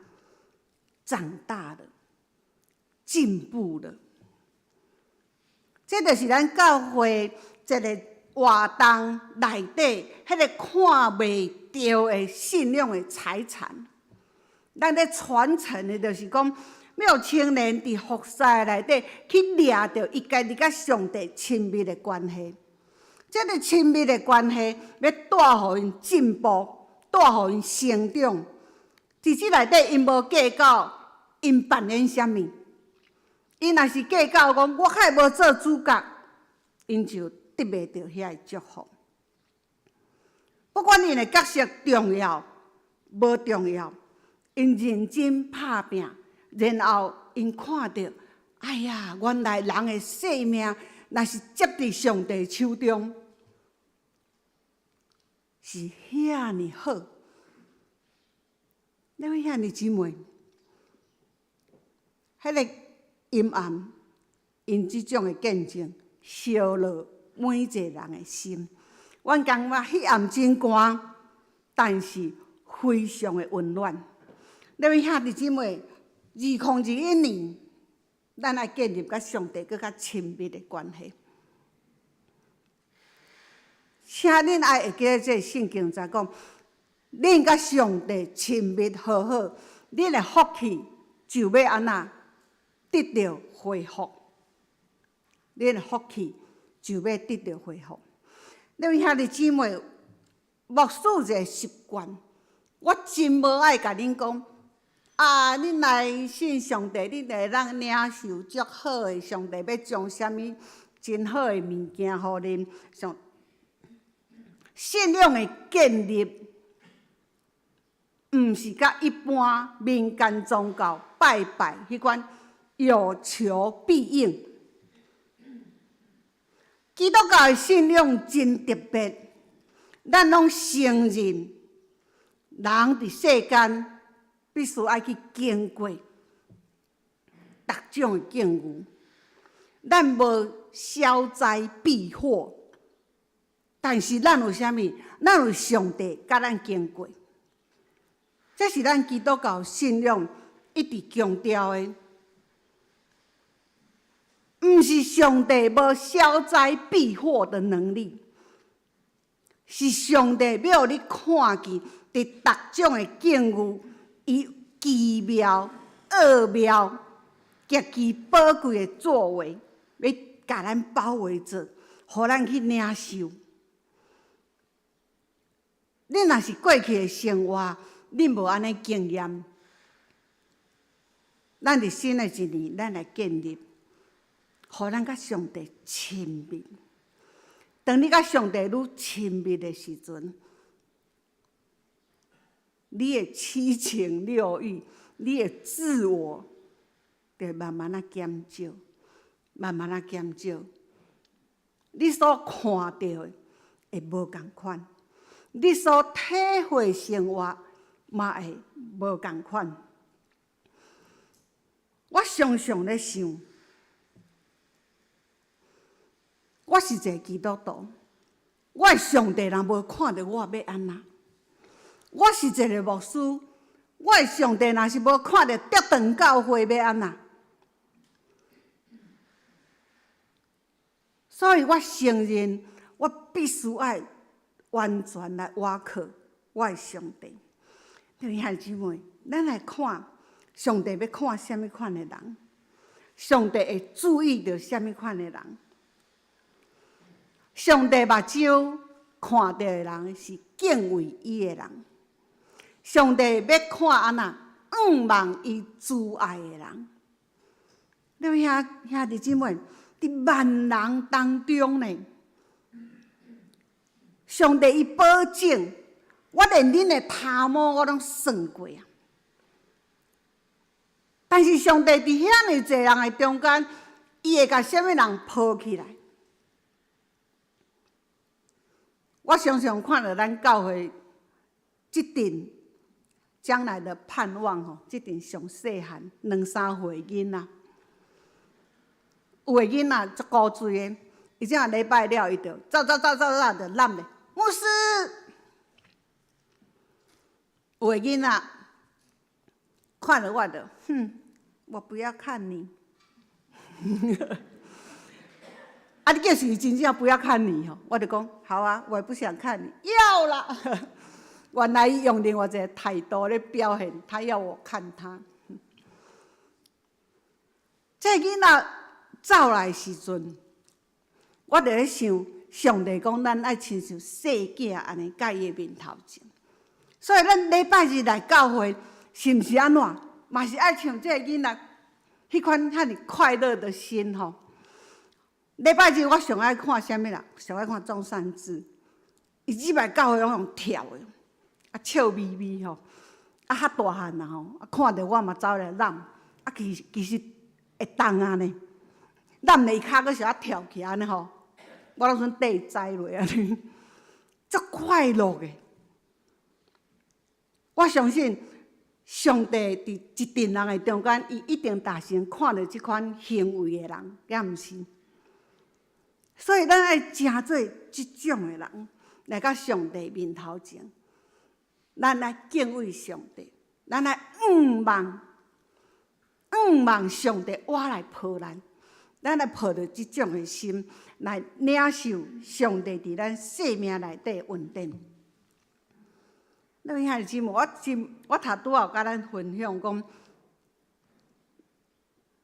長大了，進步了。這就是咱教會一個活動內底，彼個看袂著的信仰的財產。咱咧傳承的，就是講，欲予青年佇服侍內底去掠著伊家己佮上帝親密的關係。這個親密的關係，欲帶予𪜶進步，帶予𪜶成長。佇這內底，𪜶無計較，𪜶扮演啥物？𪜶若是計較講，我較會無做主角，𪜶就得袂著遐个祝福。不管𪜶的角色重要無重要，𪜶認真拍拚，然後𪜶看著，哎呀，原來人的性命若是接佇上帝手中，是遐爾好。兩位兄弟姊妹，彼个陰暗，𪜶這種的見證，燒熱每一個人的心。阮感覺彼暗真寒，但是非常的溫暖。兩位兄弟姊妹，2021年，咱愛建立佮上帝閣較親密的關係。請恁愛會記得這个聖經在講。恁佮上帝親密和好，恁的福氣就欲按怎得著恢復？恁的福氣就欲得著恢復。兩位兄弟姊妹，牧師一个習慣，我真無愛共恁講，啊，恁來信上帝，恁會當領受足好的，上帝欲將啥物真好的物件予恁。上信仰的建立，毋是佮一般民間宗教拜拜彼款有求必應。基督教的信仰真特別，咱攏承認人佇世間必須愛去經過逐種的境遇，咱無消災避禍，但是咱有啥物？咱有上帝佮咱經過，這是咱基督教信仰一直強調的。毋是上帝無消災避禍的能力，是上帝欲予你看見佇逐種的境遇，伊奇妙、奧妙、極其寶貴的作為，欲共咱包圍著，予咱去領受。恁若是過去的生活，恁無按呢經驗，咱佇新的一年，咱來建立。予咱佮上帝親密。當你佮上帝愈親密的時陣，你的七情六欲，你的自我，就慢慢仔減少，慢慢仔減少。你所看著的會無仝款，你所體會生活嘛會無仝款。我常常咧想。我是一個基督徒，我的上帝若無看著我，欲按怎？我是一個牧師，我的上帝若是無看著竹長教會，欲按怎？所以我承認，我必須愛完全來倚靠我的上帝。弟兄姊妹，咱來看上帝欲看啥物款的人，上帝會注意著啥物款的人。上帝目睭看著的人是敬畏伊的人，上帝欲看按怎仰望伊慈愛的人。你兄兄弟姊妹，佇萬人當中呢，上帝伊保證，我連恁的頭毛我攏算過啊。但是上帝佇遐爾濟人的中間，伊會共啥物人抱起來？我常常看著咱教會這陣將來的盼望吼，這陣上細漢兩三歲囡仔，有的囡仔足古錐的，伊這禮拜了，伊就走走走走走就攬咧，牧師。有的囡仔看著我就，哼，我不要看你。啊！你叫是真正不要看你吼，我就講好啊，我也不想看你，要啦。原來伊用另外一個態度咧表現，他要我看他。這囡仔走來時陣，我就咧想，上帝講咱愛親像細囝按呢，佮伊的面頭前。所以咱禮拜日來教會，是毋是按怎？嘛是愛像這個囡仔，彼款遐爾快樂的心吼。禮拜日我上愛看啥物啦？上愛看鍾善志，伊入來教會攏用跳的，啊笑眯眯吼，啊較大漢啦吼，啊看著我嘛走來攬，啊其實其實會動啊呢，攬咧伊跤閣是跳起按呢吼，我攏準缀栽落按呢，足快樂的。我相信上帝佇一陣人的中間，伊一定大聲看著這款行為的人，敢毋是？所以，咱愛成做這種的人，來到上帝面頭前，咱來敬畏上帝，咱來仰望，仰望上帝，我來抱咱，咱來抱著這種的心，來領受上帝佇咱生命內底的恩典。各位兄弟姊妹，我真我頭拄仔有佮咱分享講，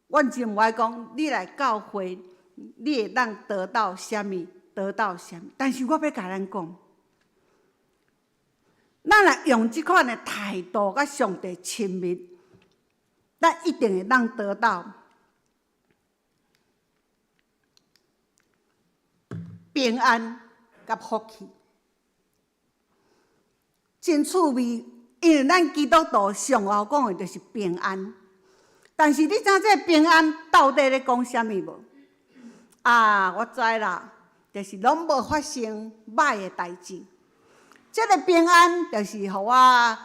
阮真無愛講，你來教會，你會當得到啥物？得到啥物？但是我欲共咱講，咱若用這款的態度佮上帝親密，咱一定會當得到平安佮福氣。真趣味，因為咱基督徒上後講的就是平安。但是你知影這個平安到底咧講啥物無？啊，我知啦，就是攏無發生䆀的代誌。這個平安就是予我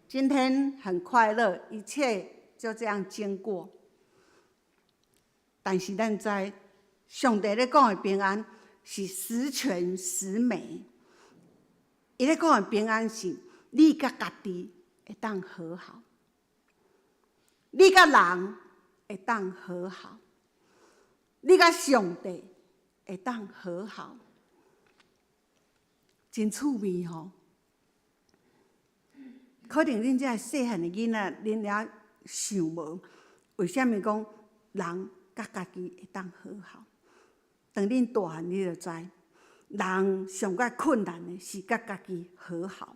今天很快樂，一切就這樣經過。但是咱知，上帝咧講的平安是十全十美。伊咧講的平安是你佮家己會當和好，你佮人會當和好，你佮上帝會當和好，真趣味吼！可能恁這細漢的囡仔，恁也想無，為啥物講人佮家己會當和好？當恁大漢，你就知，人上較困難的是佮家己和好。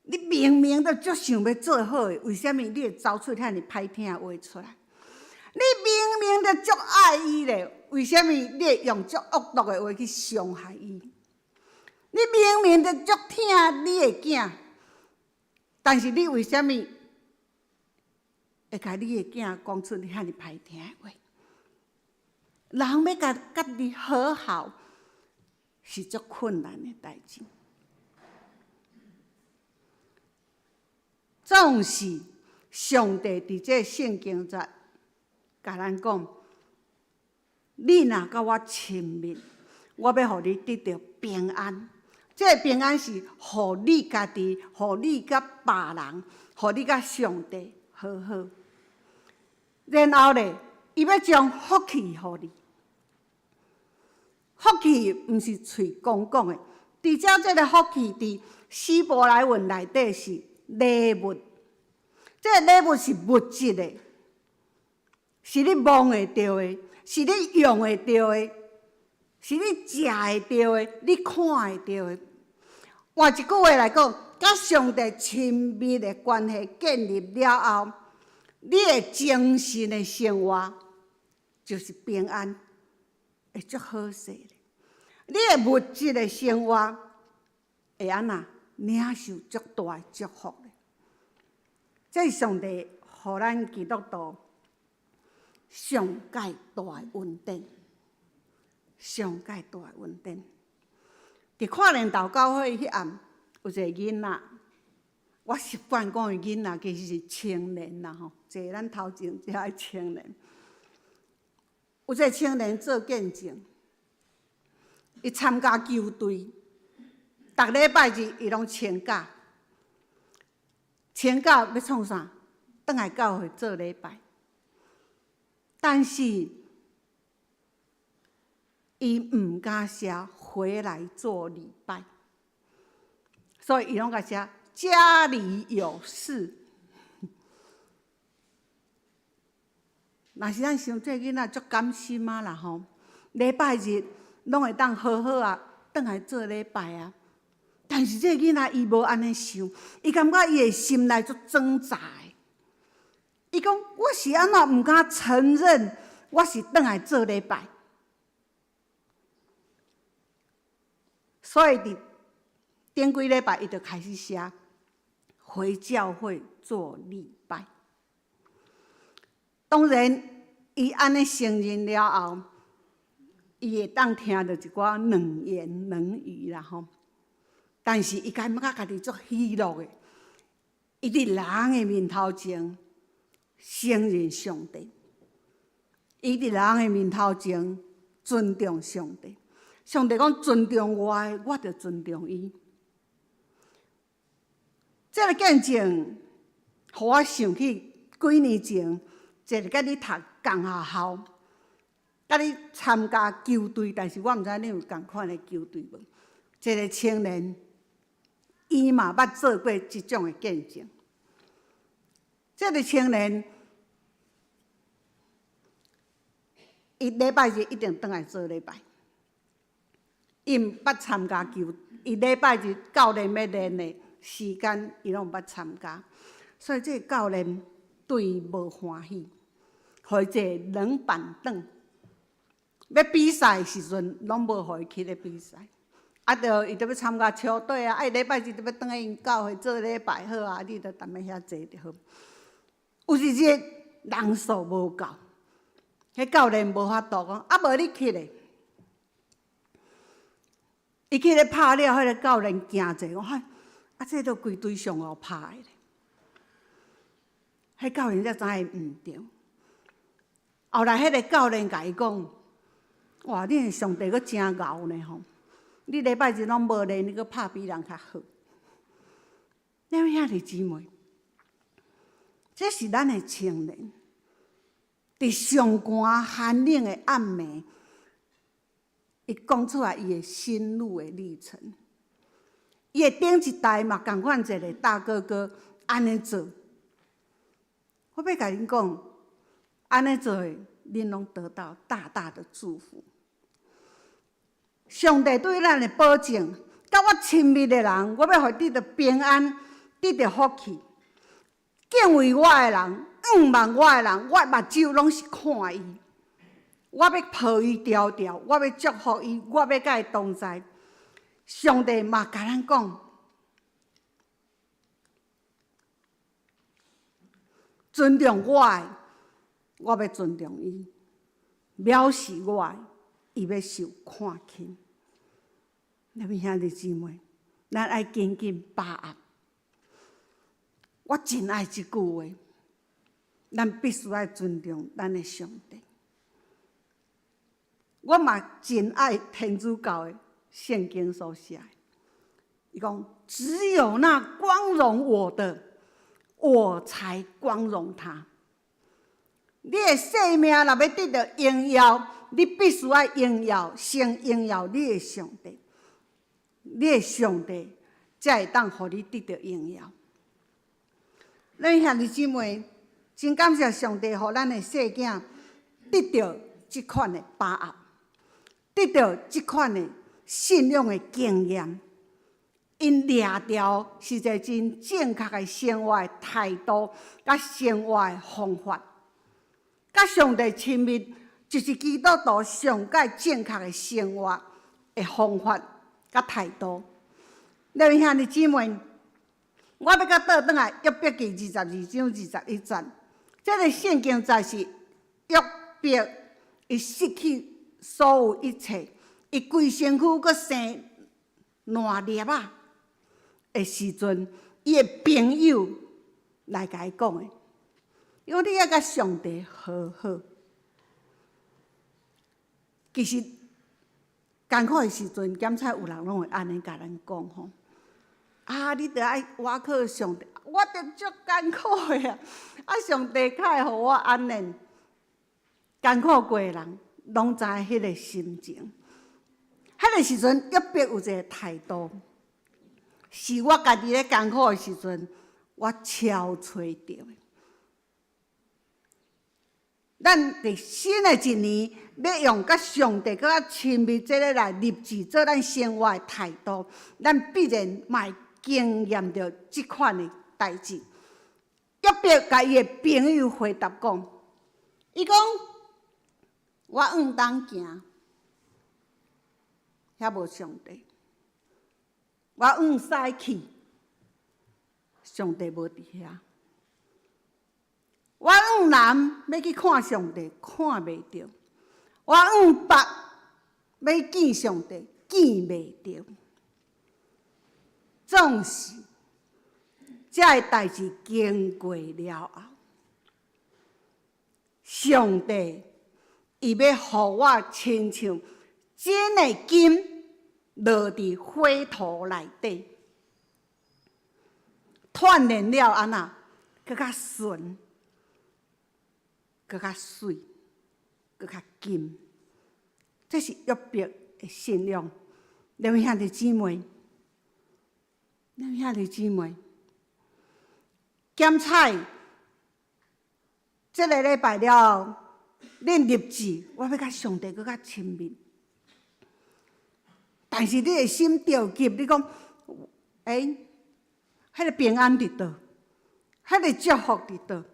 你明明都足想欲做好的，為啥物你會走出遐爾歹聽的話出來？你明明都足愛伊咧，為啥物你會用足惡毒的話去傷害伊？你明明都足疼你的囝，但是你為啥物會共你的囝講出遐爾歹聽的話？人欲共家己和好，是足困難的代誌。總是上帝佇這聖經節共咱講：你若佮我親密，我欲予你得著平安。這個平安是予你家己，予你佮別人，予你佮上帝和好。然後咧，伊欲將福氣予你。福氣毋是喙講講的，佇遮這個福氣佇希伯來文內底是禮物，這個禮物是物質的，是你摸會著的，是你用會著的，是你食會著的，你看會著的。換一句話來講，佮上帝親密的關係建立了後，你的精神的生活就是平安，會足好勢的。你的物質的生活會按怎領受足大的祝福的。這是上帝予咱基督徒上蓋大的恩典，上蓋大的恩典。佇跨年禱告會彼暗，有一個囡仔，我習慣講的囡仔其實是青年啦吼，坐咱頭前這个青年。有一個青年做見證，伊參加球隊，逐禮拜日伊攏請假，請假欲創啥？轉來教會做禮拜。但是伊毋敢寫回來做禮拜，所以伊攏共寫家裡有事。若是咱想這囡仔足甘心啊啦吼，禮拜日攏會當好好啊，轉來做禮拜啊。但是這個囡仔伊無按呢想，伊感覺伊的心內足掙扎的。伊講：我是按怎毋敢承認我是轉來做禮拜？所以佇頂幾禮拜，伊就開始寫回教會做禮拜。當然，伊按呢承認了後，伊會當聽著一寡軟言軟語啦吼。但是伊感覺家己足喜樂的，伊佇人的面頭前承認上帝，伊佇人的面頭前尊重上帝。上帝講尊重我的，我就尊重伊。這個見證，予我想起幾年前，一個佮你讀仝學校，佮你參加球隊，但是我毋知恁有仝款的球隊無？一個青年，伊嘛捌做過這種的見證。這個青年，伊禮拜日一定轉來做禮拜。伊毋捌參加球，伊禮拜日教練欲練的時間，伊攏毋捌參加。所以這個教練對伊無歡喜，予伊坐冷板凳。欲比賽的時陣，攏無予伊去咧比賽。啊，著伊著欲參加球隊啊！啊，伊禮拜日著欲轉去𪜶教會做禮拜好啊，你著踮咧遐坐就好。有一日人數無夠，彼教練無法度講，啊無你去咧。伊去咧拍了，彼个教練驚者講，嗨，啊這都規隊上後拍的咧。彼教練才知伊毋對。後來彼个教練共伊講：哇，你的上帝閣真𠢕呢吼！你禮拜日攏無練，你閣拍比人較好。兩位兄弟姊妹，這是咱的青年，佇上寒寒冷的暗暝，伊講出來伊的心路的歷程。伊的頂一代嘛，仝款一個大哥哥按呢做。我欲共恁講，按呢做，恁攏得到大大的祝福。上帝對咱的保證，佮我親密的人，我欲予伊得著平安，得著福氣。敬畏我的人，仰望我的人，我目睭攏是看伊。我欲抱伊牢牢，我欲祝福伊，我欲佮伊同在。上帝嘛共咱講，尊重我的，我欲尊重伊；藐視我的，伊欲受看輕。兩位兄弟姊妹，咱愛緊緊把握。我真愛這句話，咱必須愛尊重咱的上帝。我嘛真愛天主教的聖經所寫的，伊講：只有那光榮我的，我才光榮他。你的生命若欲得著榮耀，你必須愛榮耀，先榮耀你的上帝，你的上帝才會當予你得著榮耀。咱兄弟姊妹，真感謝上帝，予咱的細囝得著這款的把握，得著這款的信仰的經驗。𪜶掠著是一个真正確的生活的態度，佮生活的方法，佮上帝親密，就是基督徒上蓋正確的生活的方法佮態度。兩位兄弟姊妹，我欲閣倒轉來約伯記22章21節，這个聖經在是約伯，伊失去所有一切，伊規身軀閣生爛粒仔的時陣，伊的朋友來共伊講的，伊講你愛佮上帝和好。其實艱苦的時陣，檢採有人攏會按呢共咱講吼。啊！你著愛倚靠上帝，我著足艱苦的啊！啊，上帝較會予我安然艱苦過的人，攏知彼个心情。彼个時陣，約伯有一个態度，是我家己咧艱苦的時陣，我超揣著的。咱佇新的一年，欲用佮上帝閣較親密這个來立志做咱生活的態度，咱必然嘛會經驗著這款的代誌。約伯共伊的朋友回答講：伊講，我向東行，遐無上帝；我向西去，上帝無佇遐。我向南欲去看上帝，看袂著；我向北欲見上帝，見袂著。總是，這个代誌經過了後，上帝伊欲予我親像真的金落佇火塗內底，鍛鍊了按怎，閣較純，閣較媠，閣較金。這是約伯的信仰。兩位兄弟姊妹，兩位兄弟姊妹，檢採這个禮拜了後，恁立志，我欲佮上帝閣較親密。但是你的心著急，你講，欸，彼个平安佇佗，彼个祝福佇佗？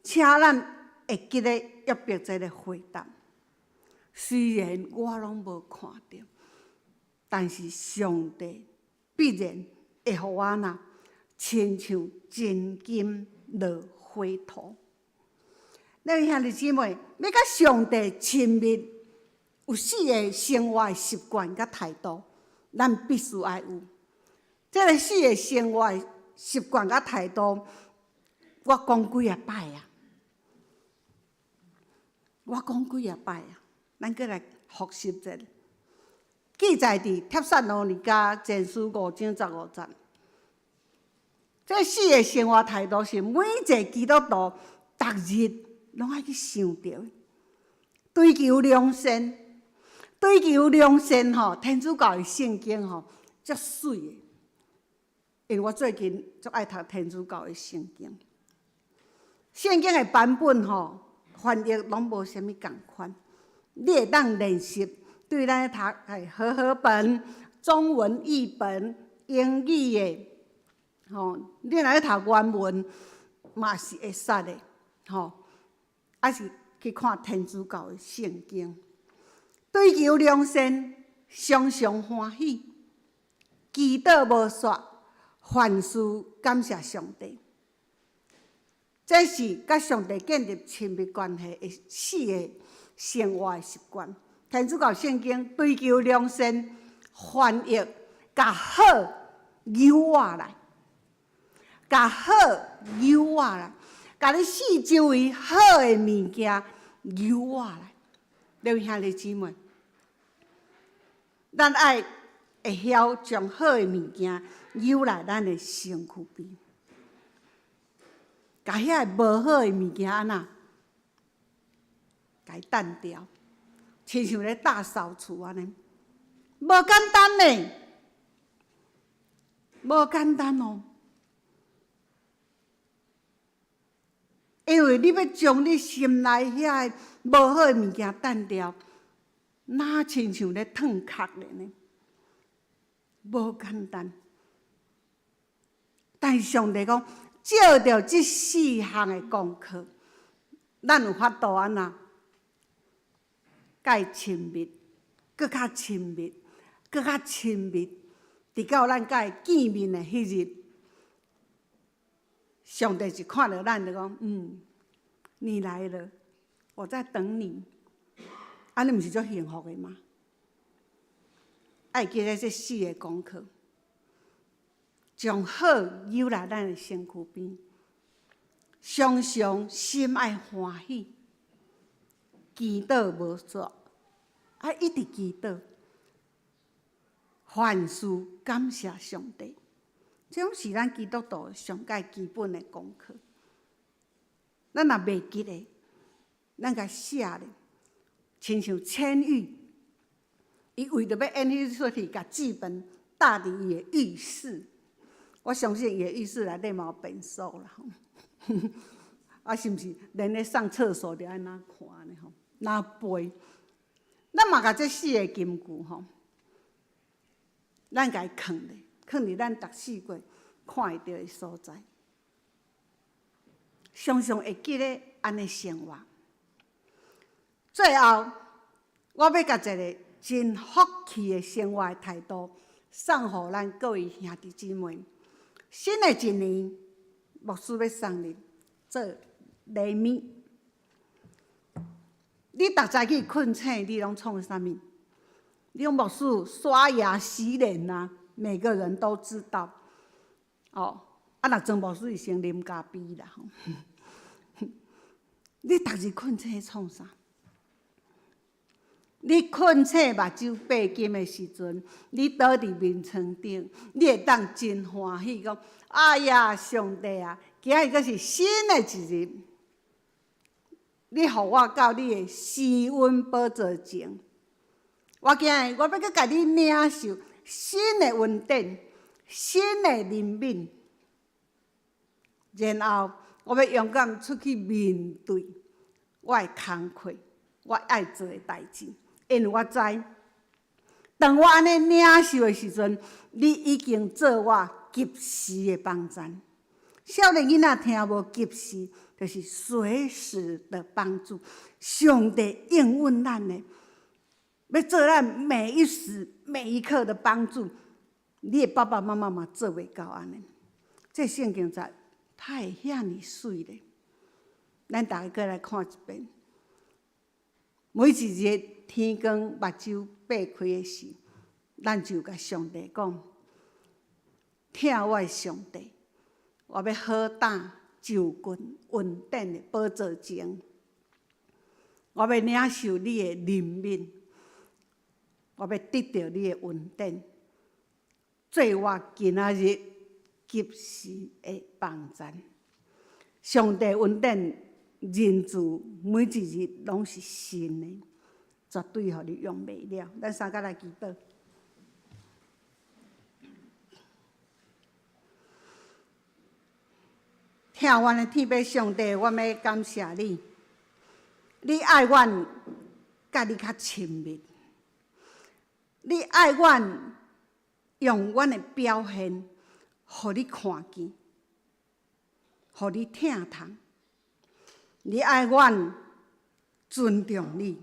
請咱會記得約伯這个回答。雖然我攏無看著，但是上帝必然會予我若親像真金落火塗。各位兄弟姊妹，欲佮上帝親密，有四个生活的習慣佮態度，咱必須愛有。這个四个生活的習慣佮態度，我講幾仔擺啊？我講幾仔擺啊？咱閣來複習一下。記載佇帖撒羅尼迦前書5章15節。這四个生活態度是每一个基督徒逐日攏愛去想著的。追求良善，追求良善吼，天主教的聖經吼，足媠的。因為我最近足愛讀天主教的聖經，聖經的版本吼，翻譯攏無啥物仝款。你會當練習對咱咧讀係和合本、中文譯本、英語的，吼，你若咧讀原文嘛是會使的，吼，抑是去看天主教的聖經，追求良善，常常歡喜，祈禱無煞，凡事感謝上帝。這是佮上帝建立親密關係的四个生活的習慣。天主教聖經追求良善，翻譯共好誘我來，共好誘我來，共你四周圍好的物件誘我來。各位兄弟姊妹，咱愛會曉將好的物件誘來咱的身軀邊，共遐个無好的物件按怎，共伊澹掉，親像咧大掃除按呢，無簡單呢，無簡單哦。因為你欲將你心內遐個無好的物件澹掉，若親像咧褪殼咧呢？無簡單。但是上帝講，照著這四項的功課，咱有法度按怎？佮伊親密，閣較親密，閣較親密，直到咱佮伊見面的彼日，上帝一看著咱就講：嗯，你來了，我在等你。按呢毋是足幸福的嗎？愛記得這四个功課，將好誘來咱的身軀邊，常常心愛歡喜，祈禱無煞，愛一直祈禱，凡事感謝上帝，這攏是咱基督徒上蓋基本的功課。咱若袂記得，咱共寫咧，親像千玉，伊為著欲演彼齣戲，共劇本貼佇伊的浴室。我相信伊的浴室內底嘛有便所啦，啊，是毋是連咧上廁所都愛哪看呢？吼，哪背？咱嘛共這四个金句吼，咱共伊囥咧，囥佇咱逐四季看會著的所在，常常會記得按呢生活。最後，我欲共一个真福氣的生活態度送予咱各位兄弟姊妹。新的一年，牧師欲送你做禮物。你逐早起睏醒，你攏創啥物？你講牧師刷牙洗臉啊，每個人都知道。哦，啊，若莊牧師是先啉咖啡啦。你逐日睏醒創啥？你睏醒目睭閉緊的時陣，你倒佇眠床頂，你會當真歡喜，講：哎呀，上帝啊，今日閣是新的一日，你予我到你的施恩寶座前，我今日我欲閣共你領受新的恩典、新的憐憫，然後我欲勇敢出去面對我的工課，我愛做的代誌。因為我知，當我按呢領受的時陣，你已經做我及時的幫贊。少年囡仔聽無及時，就是隨時的幫助。上帝應允咱的，欲做咱每一時每一刻的幫助。你的爸爸媽媽嘛做袂到按呢。這聖經節，它會遐爾媠咧。咱逐家閣來看一遍。每一日天光目睭擘開的時，咱就共上帝講：疼我的上帝，我欲好膽就近恩典的寶座前，我欲領受你的憐憫，我欲得著你的恩典，做我今仔日及時的幫贊。上帝恩典仁慈，每一日攏是新的，絕對予你用袂了。咱三個來祈禱。疼阮的天父上帝，我欲感謝你。你愛阮，佮你較親密。你愛阮，用阮的表現，予你看見，予你聽通。你愛阮，尊重你。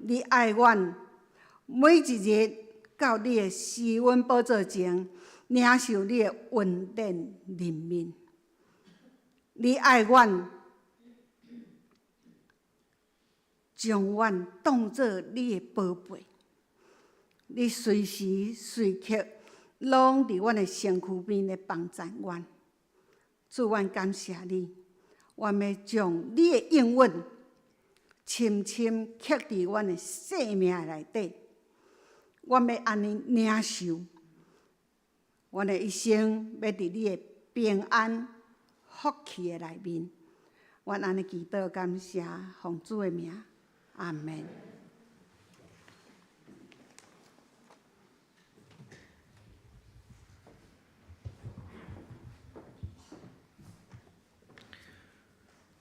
你愛阮，每一日到你的施恩寶座前，領受你的恩典憐憫。你愛阮，將阮當做你的寶貝。你隨時隨刻攏佇阮的身軀邊咧幫贊阮。主，阮感謝你。阮欲將你的應允深深刻佇阮的生命內底。阮欲按呢領受，阮的一生欲佇你的平安福氣的內面。阮按呢祈禱感謝，奉主的名，阿們。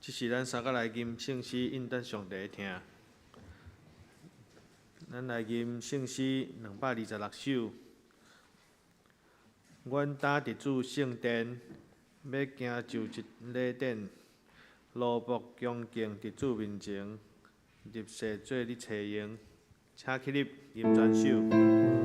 這時咱三個來吟聖詩，應等上帝疼。咱來吟聖詩226首。阮擔佇主聖殿，欲行就這禮典，奴僕恭敬佇主面前，立誓做你差用，請起立吟全首。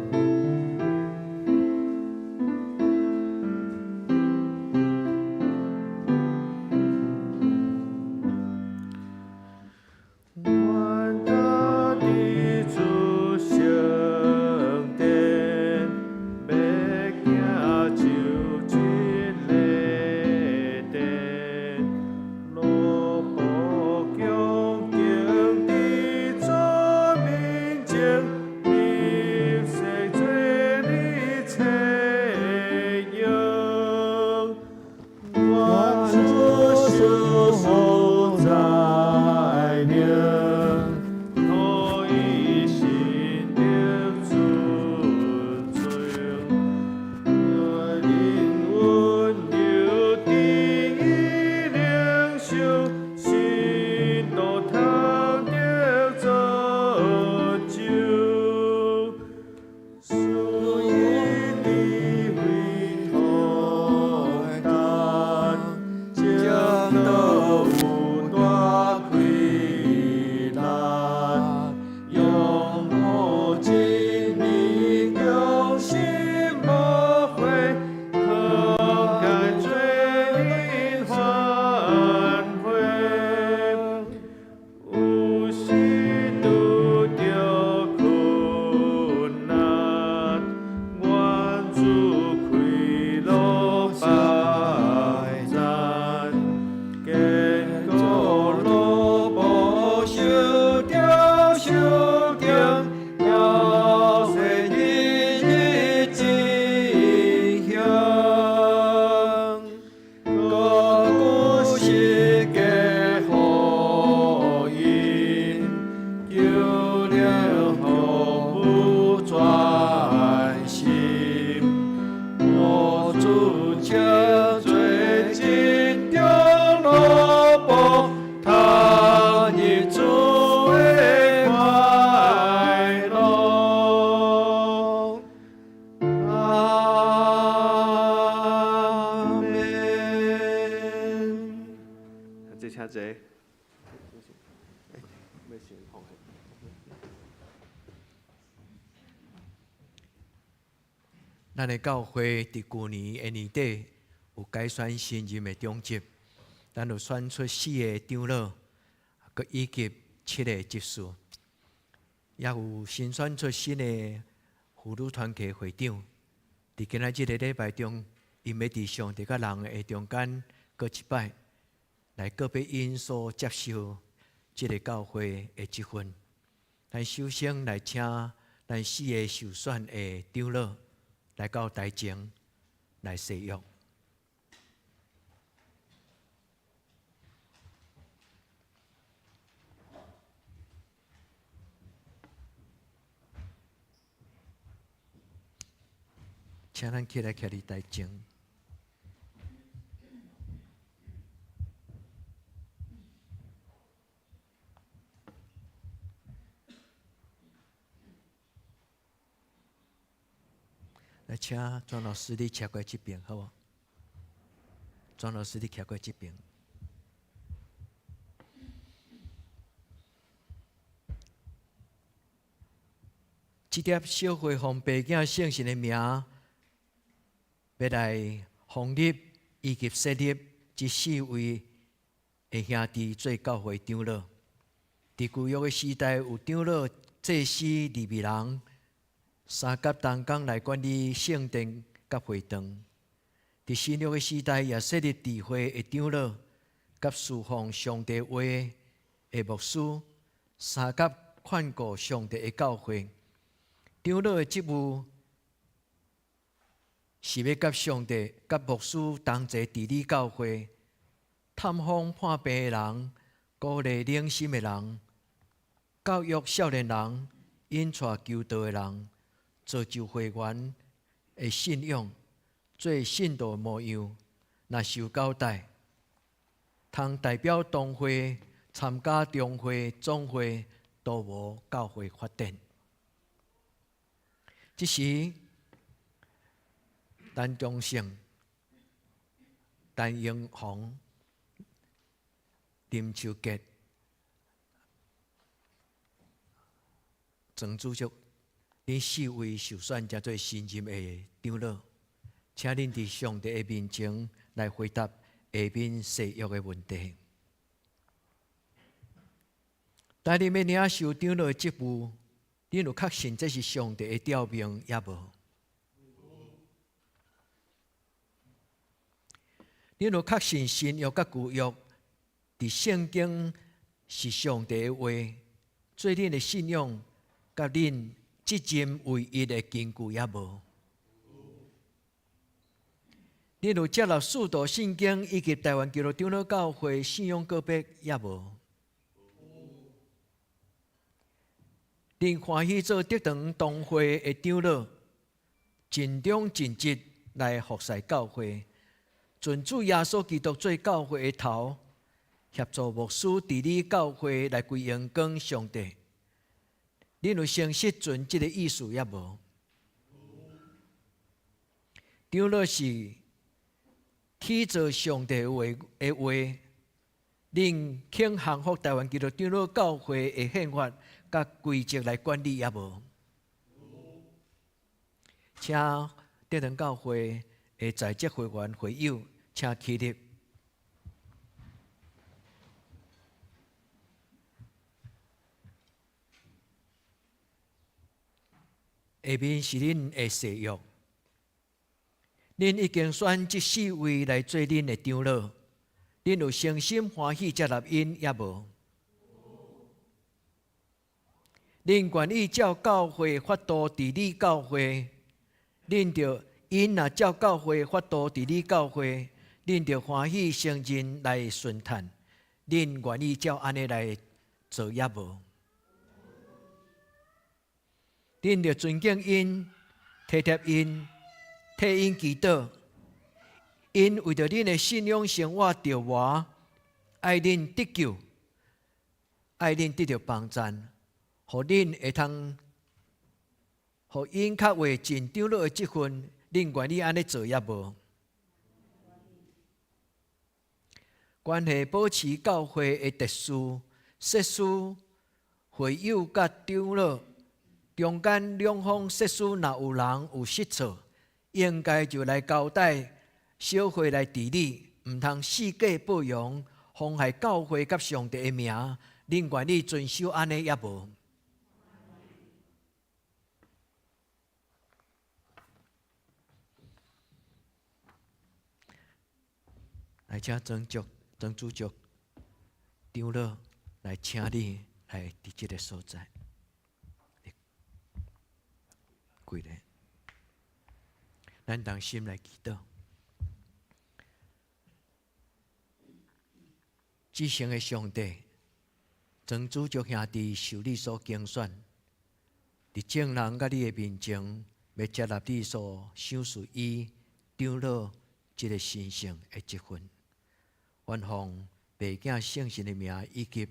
坐請坐。咱的教會佇舊年的年底有改選新任的長執，咱有選出四个長老，閣以及七个執事，也有新選出新的婦女團契會長。佇今仔這个禮拜中，𪜶欲佇上帝佮人的中間，閣一擺來告別𪜶所接受這个教會的職分。咱首先來請咱四个受選的長老來到台前來誓約。請咱起來徛佇台前。來，請莊老師你徛過這邊，好無？莊老師你徛過這邊。這粒小會奉爸囝聖神的名，欲來封立以及設立這四位的兄弟做教會長老。佇舊約的時代，有長老、祭司、利未人。三佮同工來管理聖殿佮會堂。佇新約的時代，也設立智慧的長老，佮侍奉上帝話的牧師，三佮看顧上帝的教會。長老的職務是欲佮上帝、佮牧師同齊治理教會，探訪破病的人，鼓勵冷心的人，教育少年人，引帶求道的人。造就會員的信仰，做信徒模樣，若受交代，通代表同會參加中會、總會，都無教會發展。這時，陳忠勝、陳英雄、林秋杰、庄主席。恁四位受選成做新任的長老，請恁佇上帝的面前來回答下面誓約的問題。當恁欲領受長老的職務，恁有確信這是上帝的召命，抑無？恁有確信新約佮舊約佇聖經是上帝的話，做恁的信仰佮恁責任唯一的根據抑無？恁有接納使徒信經以及台灣基督長老教會信仰告白抑無？恁歡喜做德堂同會的長老，盡忠盡職來服侍教會，尊主耶穌基督做教會的頭，協助牧師治理教會來歸榮光上帝。恁有誠實盡這个意思抑無？長老是起做上帝話的話，恁肯降服台灣基督長老教會的憲法佮規則來管理抑無？請德堂教會的在職會員會友，請起立。下面是恁的誓約，恁已經選這四位來做恁的長老，恁有誠心歡喜接納𪜶抑無？恁願意照教會法度治理教會，恁著𪜶若照教會法度治理教會，恁著歡喜承認來順趁，恁願意照按呢來做抑無？恁著尊敬𪜶，體貼𪜶，替𪜶祈禱。𪜶為著恁的信仰生活著磨，愛恁得救，愛恁得著幫贊，予恁會通，予𪜶較會盡長老的職分，恁願意按呢做抑無？关系保持教会的秩序、设施、会友佮长老中间两方设施，若有人有失错，应该就来交代小会来治理，毋通四界报扬，妨害教会佮上帝的名。恁愿意遵守按呢抑无？来，请庄主、庄主席、长老来，请你来伫这个所在，跪咧，咱同心来祈祷。至圣的上帝，庄主席兄弟受你所拣选，伫众人佮你的面前，欲接纳你所赏赐伊长老这个神圣的职分。愿奉父子圣神的名，以及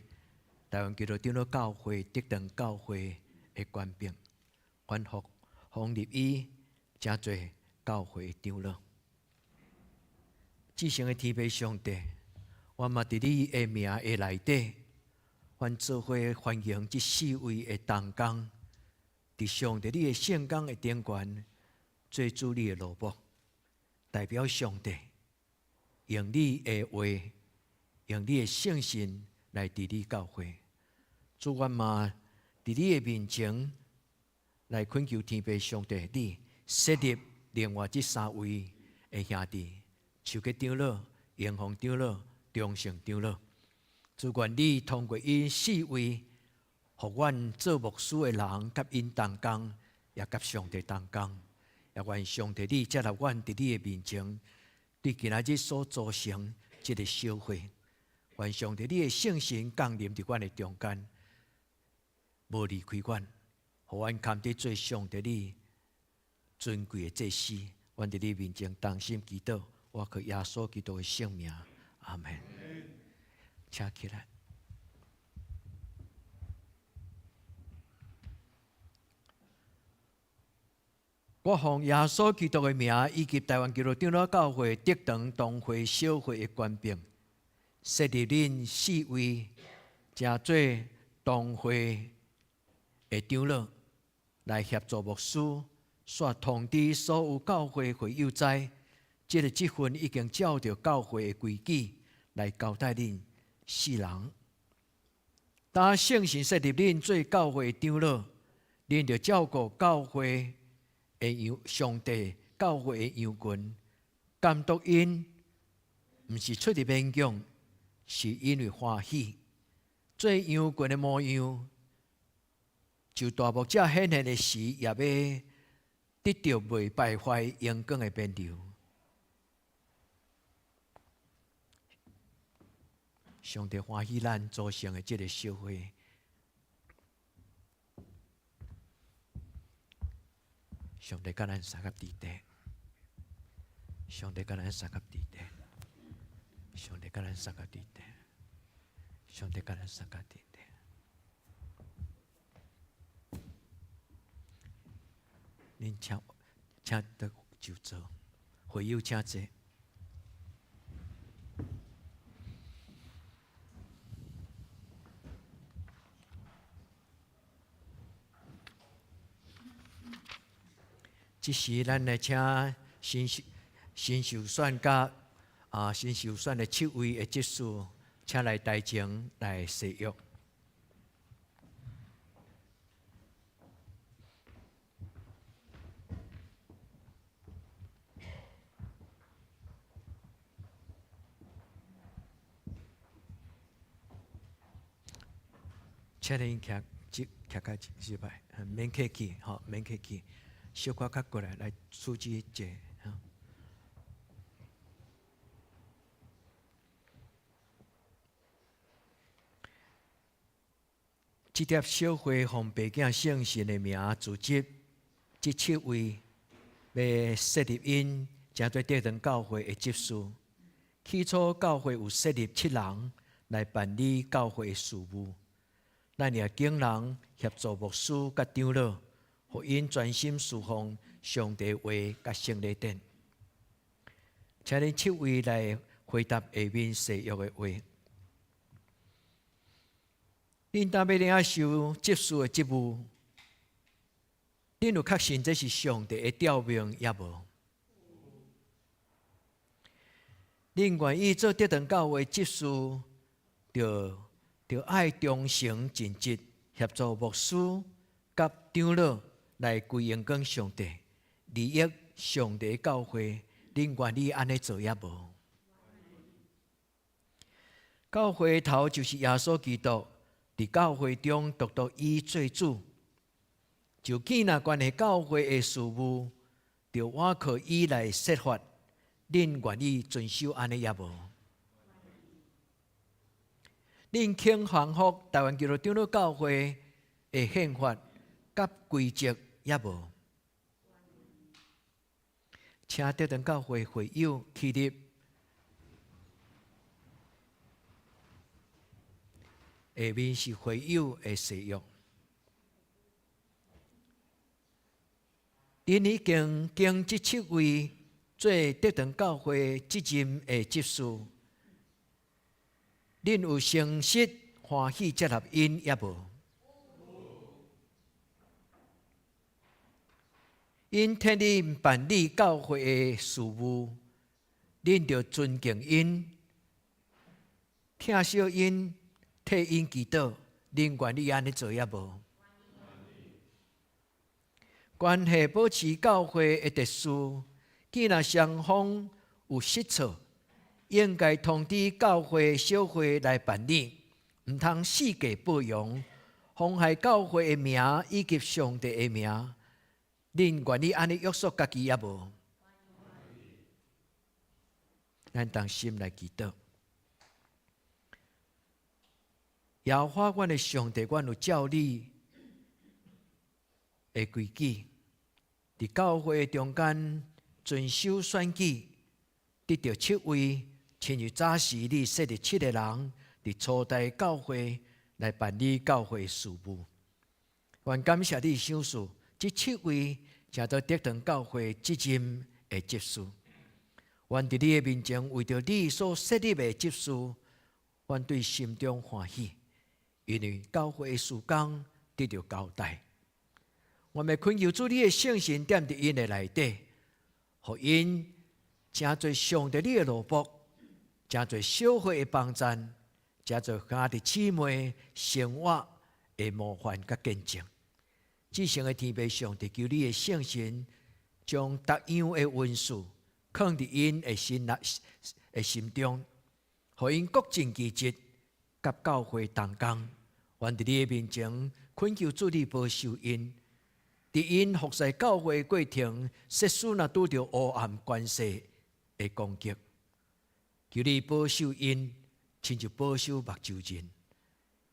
台湾基督长老教会德堂教会的权柄，愿福封立伊，成做教会的长老。至圣的天父上帝，我嘛伫你的名的内底，阮做伙欢迎这四位的同工，伫上帝你的圣工的顶悬，做主你的奴仆，代表上帝，用你的话，用你的圣神来治理教会。主，阮嘛伫你的面前来恳求天父上帝，你设立另外这三位的兄弟，手结长老、荣宏长老、中胜长老。主，愿你通过𪜶四位，予阮做牧师的人，佮𪜶同工，也佮上帝同工。也愿上帝你接纳阮伫你的面前，对今仔日所组成这个小会，愿上帝你的圣神降临伫阮的中间，无离开阮，予阮堪得做上帝你尊贵的祭司。阮伫你面前同心祈祷，我靠耶稣基督的圣名，阿门。请起来。我奉耶稣基督的名，以及台湾基督长老教会德堂同会小会的权柄，设立恁四位，成做同会的长老，来协助牧师，煞通知所有教会会友知，这个职分已经照著教会的规矩来交代恁四人。当圣神设立恁做教会的长老，恁著照顾教会的羊，上帝教会的羊群，监督𪜶，毋是出于勉强，是因为欢喜。做羊群的模样，就大牧者显现的时，也欲得著袂败坏荣光的冕旒。上帝欢喜咱组成的这个小会。上帝佮咱相佮伫佇，上帝佮咱相佮伫佇，上帝佮咱相佮伫佇，上帝佮咱相佮伫佇。恁请，请得就坐，会友请坐。这时，咱来请新新受选佮新受选的七位的执事，请来台前来誓约。请恁徛，徛较入来，免客气，吼，免客气。小可较过来，来处置者。这粒小会奉父子圣神的名组织，这七位欲设立𪜶成做德堂教会的执事。起初教会有设立七人来办理教会的事务，咱也请人协助牧师佮长老，予𪜶专心事奉上帝话佮圣礼典。请恁七位来回答下面誓約的話。恁當欲領受執事的職務，恁有確信這是上帝的召命抑無？恁願意做得堂教會執事，著愛忠誠盡職，協助牧師佮長老來歸榮光上帝，利益上帝教會。恁願意按呢做抑無？教會頭就是耶穌基督，佇教會中獨獨伊做主。就見若關係教會的事務，著倚靠伊來設法。恁願意遵守按呢抑無？恁肯降服台灣基督長老教會的憲法佮規則抑無？請得堂教會會友起立。下面是會友的誓約。恁已經經這七位做得堂教會職任的執事，恁有誠實歡喜接納𪜶抑無？𪜶替恁辦理教會的事務，恁著尊敬𪜶、疼惜𪜶、替𪜶祈禱，恁願意按呢做抑無？關係保持教會的秩序，既若雙方有失錯，應該通知教會小會來辦理，毋通四界報揚，妨害教會的名以及上帝的名。恁願意按呢約束家己抑無？咱同心來祈禱。耶和華，阮的上帝，阮有照你的規矩，佇教會中間遵守選舉，得著七位，親像早時你設立七个人，佇初代教會來辦理教會事務。阮感謝你賞賜，這七位成做得堂教會職任的執事。阮佇你的面前，為著你所設立的執事，阮對心中歡喜，因為教會的事工得著交代。阮欲懇求主你的聖神踮佇𪜶的內底，予𪜶成做上帝你的奴僕，成做小會的幫贊，成做兄弟姊妹生活的模範佮見證。至聖的天父上帝，求你的聖神將逐樣的恩賜囥佇𪜶的心內的心中，予𪜶各盡其職，佮教會同工。阮佇你的面前懇求主你保守𪜶，佇𪜶服侍教會過程，設使若拄著黑暗權勢的攻擊，求你保守𪜶，親像保守目睭仁，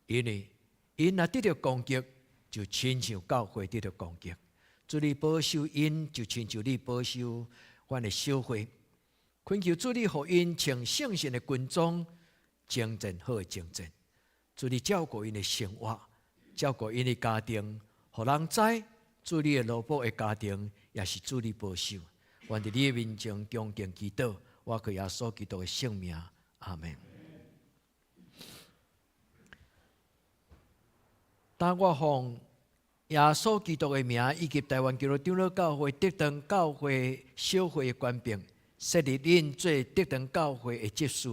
因為𪜶若得著攻擊，就親像教會得著攻擊。主你保守𪜶，就親像你保守阮的小會。懇求主你予𪜶穿聖神的軍裝，征戰好的征戰。主你照顧𪜶的生活，照顧𪜶的家庭，予人知主你的奴僕的家庭也是主你保守。願佇你的面前恭敬祈禱，我靠耶穌基督的聖名，阿門。當我奉耶穌基督的名，以及台灣基督長老教會得堂教會小會的權柄，設立恁做得堂教會的執事，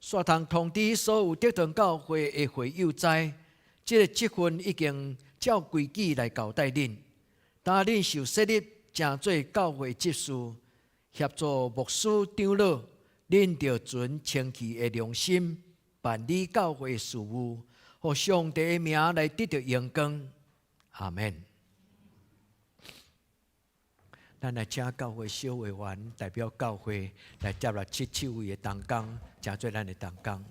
煞通通知所有得堂教會的會友知，這個職分已經照規矩來交代恁。當恁受設立成做教會執事，協助牧師長老，恁著存清氣的良心，辦理教會事務，予上帝的名來得著榮光。阿門。咱來請教會小會員代表教會來接納這七位的同工，成做咱的同工。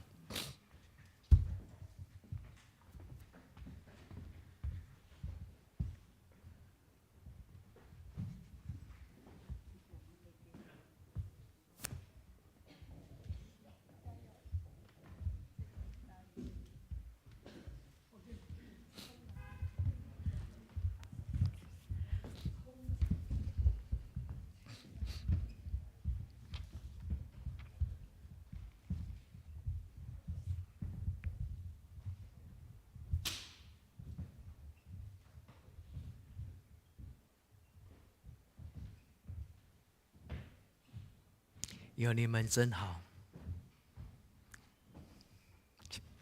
有你們真好，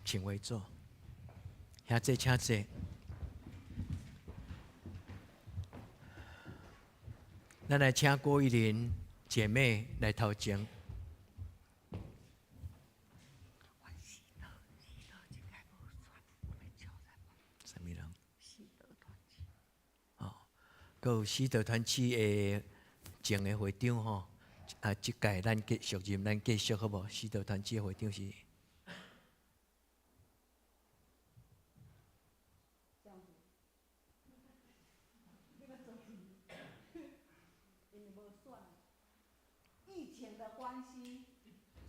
請位坐。兄弟，請坐。咱來請郭玉玲姐妹來頭前。啥物人？哦，閣有喜德團體的前個會長吼。啊！這屆咱繼續任，咱繼續好無？喜德團體會長是。疫情的關係，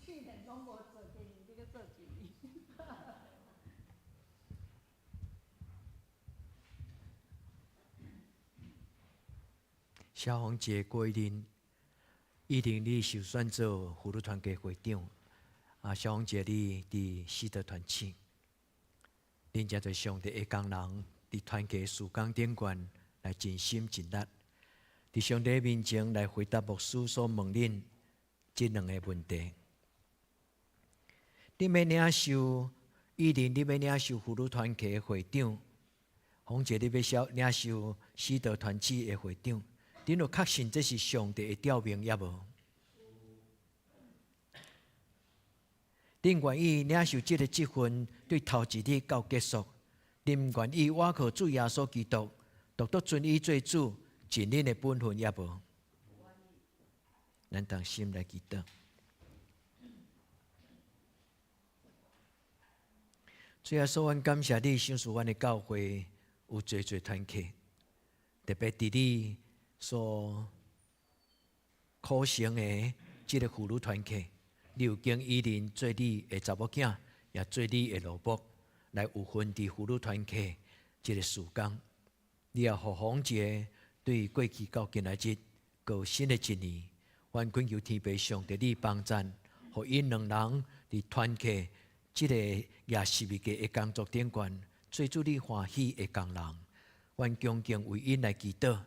去年攏無做，今年欲閣做一年。蕭紅姐、郭玲。一定你受選做婦女團契會長，啊，蕭紅姐你佇喜德團體，恁誠濟上帝的工人佇團契事工頂懸來盡心盡力，佇上帝面前來回答牧師所問恁這兩個問題。恁欲領受，一定你欲領受婦女團契會長，紅姐你欲領受喜德團體的會長。恁有確信這是上帝的召命抑無？恁願意領受這個職分，對頭一日到結束？恁願意倚靠主耶穌基督，獨獨尊伊做主，盡恁的本分抑無？咱同心來祈禱。主耶穌，阮感謝你，賞賜阮的教會有濟濟團契，特別佇你所苦成的這個婦女團契，你有經伊人做你的查某囝，也做你的奴僕，來有份佇婦女團契這個事工。你也予紅姐對過去到今仔日，閣有新的一年，阮懇求天父上帝你幫贊，予𪜶兩人佇團契這個廿十字架的工作頂懸，做主你歡喜的工人。阮恭敬為𪜶來祈禱。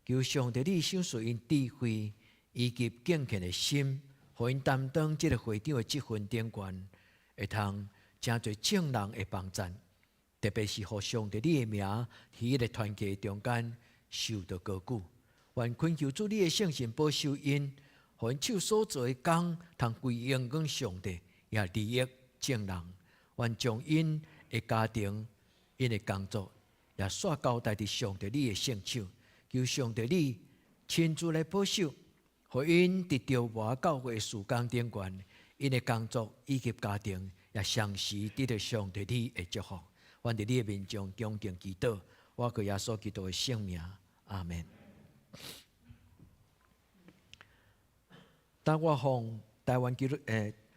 求上帝，你賞賜𪜶智慧以及敬虔的心，予𪜶擔當這個會長的職分頂懸，會通誠濟眾人的幫贊，特別是予上帝你的名佇彼個團契中間受到高舉。願懇求主你的聖神保守𪜶，予𪜶手所做的工，通歸榮光上帝，也利益眾人。願將𪜶的家庭、𪜶的工作，也煞交代佇上帝你的聖手。求上帝你親自來保守，予𪜶佇中華教會的事工頂懸，𪜶的工作以及家庭也常時得到上帝你的祝福。阮佇你的面前恭敬祈禱，倚靠耶穌基督的聖名，阿門。當我奉台灣基督，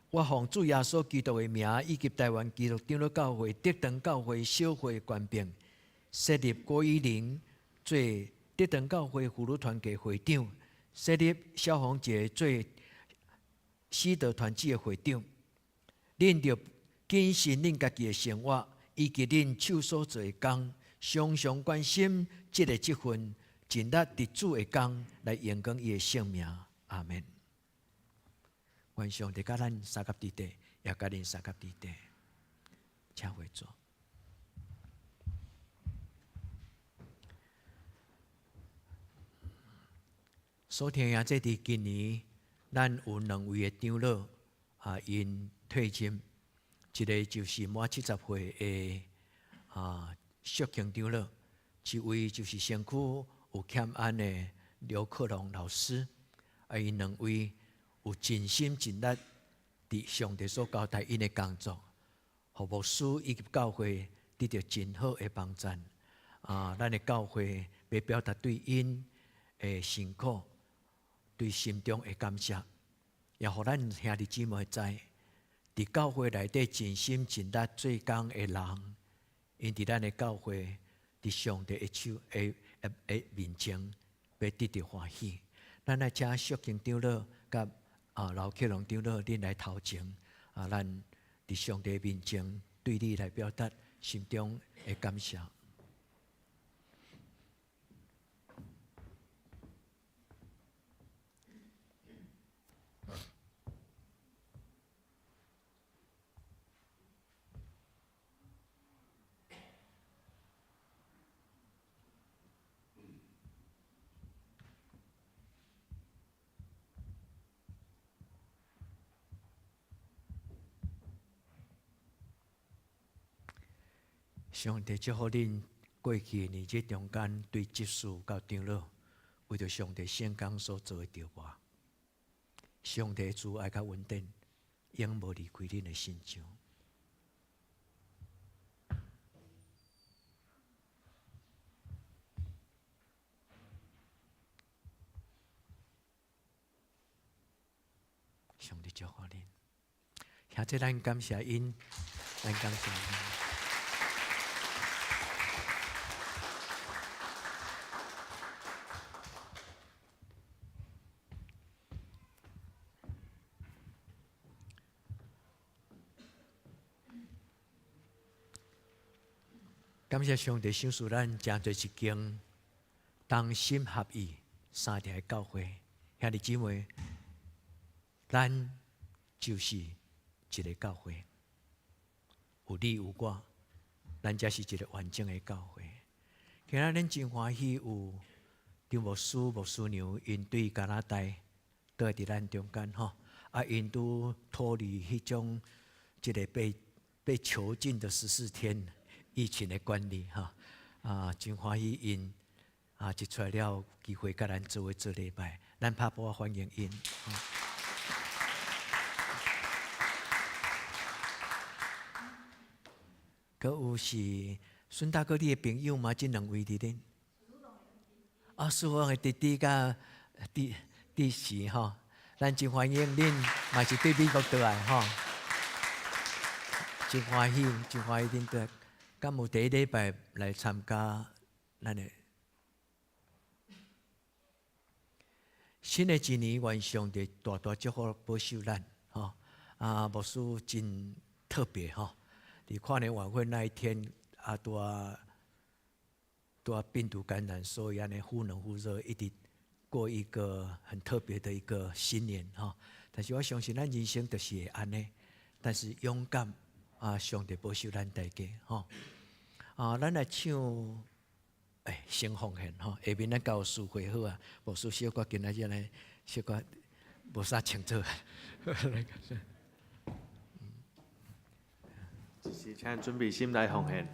我奉主耶穌基督的名，以及台灣基督長老教會德長教會小會權柄，設立郭以玲做德長教會婦女團契會長，設立蕭紅姐做喜德團體的會長。恁著謹慎恁家己的生活，以及恁手所做的工，常常關心這个職分，盡力佇主的工來榮光伊的聖名。阿門。願上帝佮咱相佮佇底，也佮恁相佮佇底，請回座。所聽啊，這佇今年，咱有兩位的長老啊，𪜶退任，一个就是滿70歲的啊淑慶長老，一位就是身軀有欠安的劉克龍老師，啊，𪜶兩位有盡心盡力佇上帝所交代𪜶的工作，予牧師以及教會得著真好的幫贊。啊，咱的教會欲表達對𪜶的辛苦，對心中的感謝，也予咱兄弟姊妹知，佇教會內底盡心盡力做工的人，𪜶佇咱的教會，佇上帝的手的的面前，欲得著歡喜。咱來請淑慶長老佮劉克龍長老，恁來頭前，啊，咱佇上帝面前對你來表達心中的感謝。上帝祝福恁過去年這中間對執事佮長老，為著上帝聖工所做的調撥，上帝慈愛佮恩典，永無離開恁的身上。上帝祝福恁，兄弟，咱感謝𪜶，咱感謝𪜶。感謝上帝賞賜咱誠濟一間同心合意三條的教會，兄弟姊妹，咱就是一个教會，有你有我，咱才是一个完整的教會。今仔咱真歡喜有張牧師、牧師娘，𪜶對加拿大倒來佇咱中間吼，啊，𪜶拄脫離彼種這个被囚禁的14天。疫情的管理，哈啊，真歡喜𪜶啊，一出來了機會，佮咱做伙做禮拜，咱拍鼓歡迎𪜶。閣有是孫大哥，你的朋友嗎？這兩位佇咧？啊，蘇旺的弟弟佮弟弟媳吼，咱真歡迎恁，嘛是對美國倒來吼，真歡喜，真歡喜恁倒來。敢有第一禮拜來參加咱的新的一年，願上帝大大祝福保守咱，吼啊！牧師真特別吼，佇跨年晚會那一天，啊，拄仔拄仔病毒感染，所以按呢忽冷忽熱，一直過一個很特別的一個新年吼。但是我相信咱人生就是會按呢，但是勇敢啊！上帝保守咱大家吼。啊，咱來唱，欸，先奉獻吼。下面咱到司會好啊，牧師小可今仔日呢，小可無啥清楚。這時請準備心來奉獻。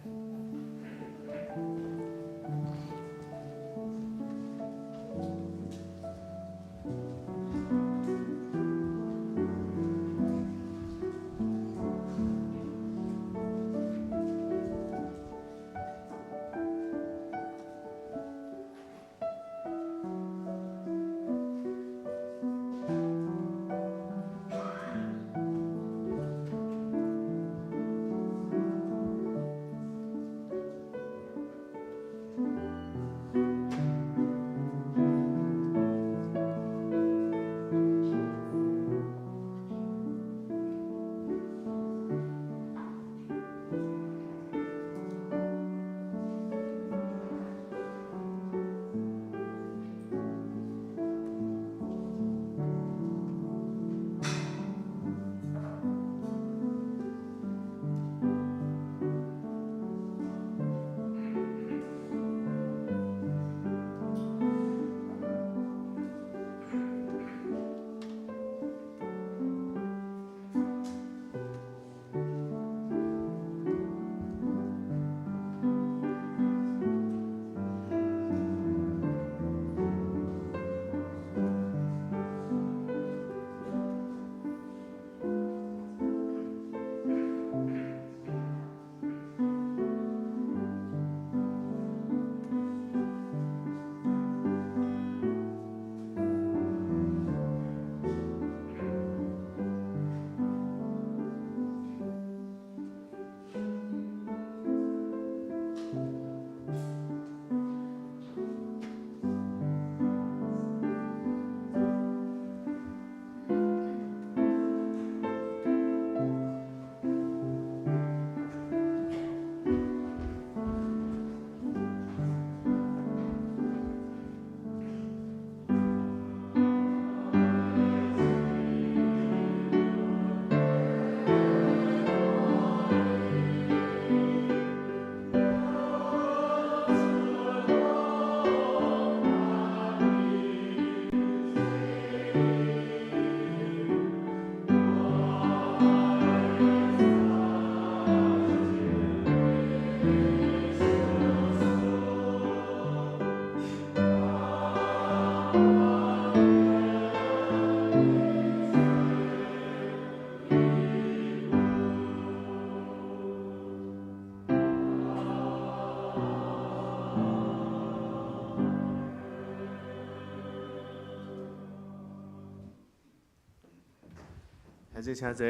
兄弟请坐，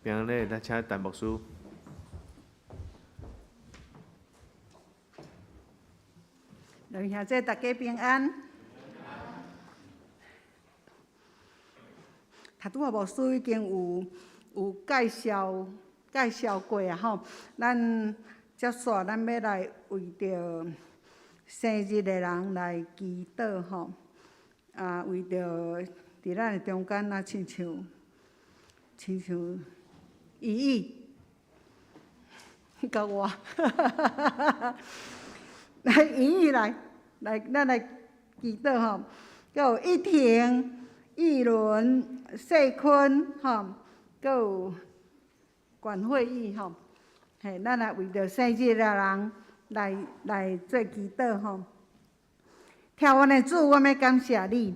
平安礼，咱请陈牧师。两兄弟大家平安。头拄仔牧师已经有介绍过啊吼，咱接续咱欲来为著生日的人来祈祷吼，啊，为著伫咱的中间啊，亲像依依，佮我，来依依来，来咱来祈祷吼，阁有一婷、玉伦、世坤吼，阁有管会议吼，嘿，咱来为著生日的人来做祈祷吼。疼阮的主，我欲感谢你，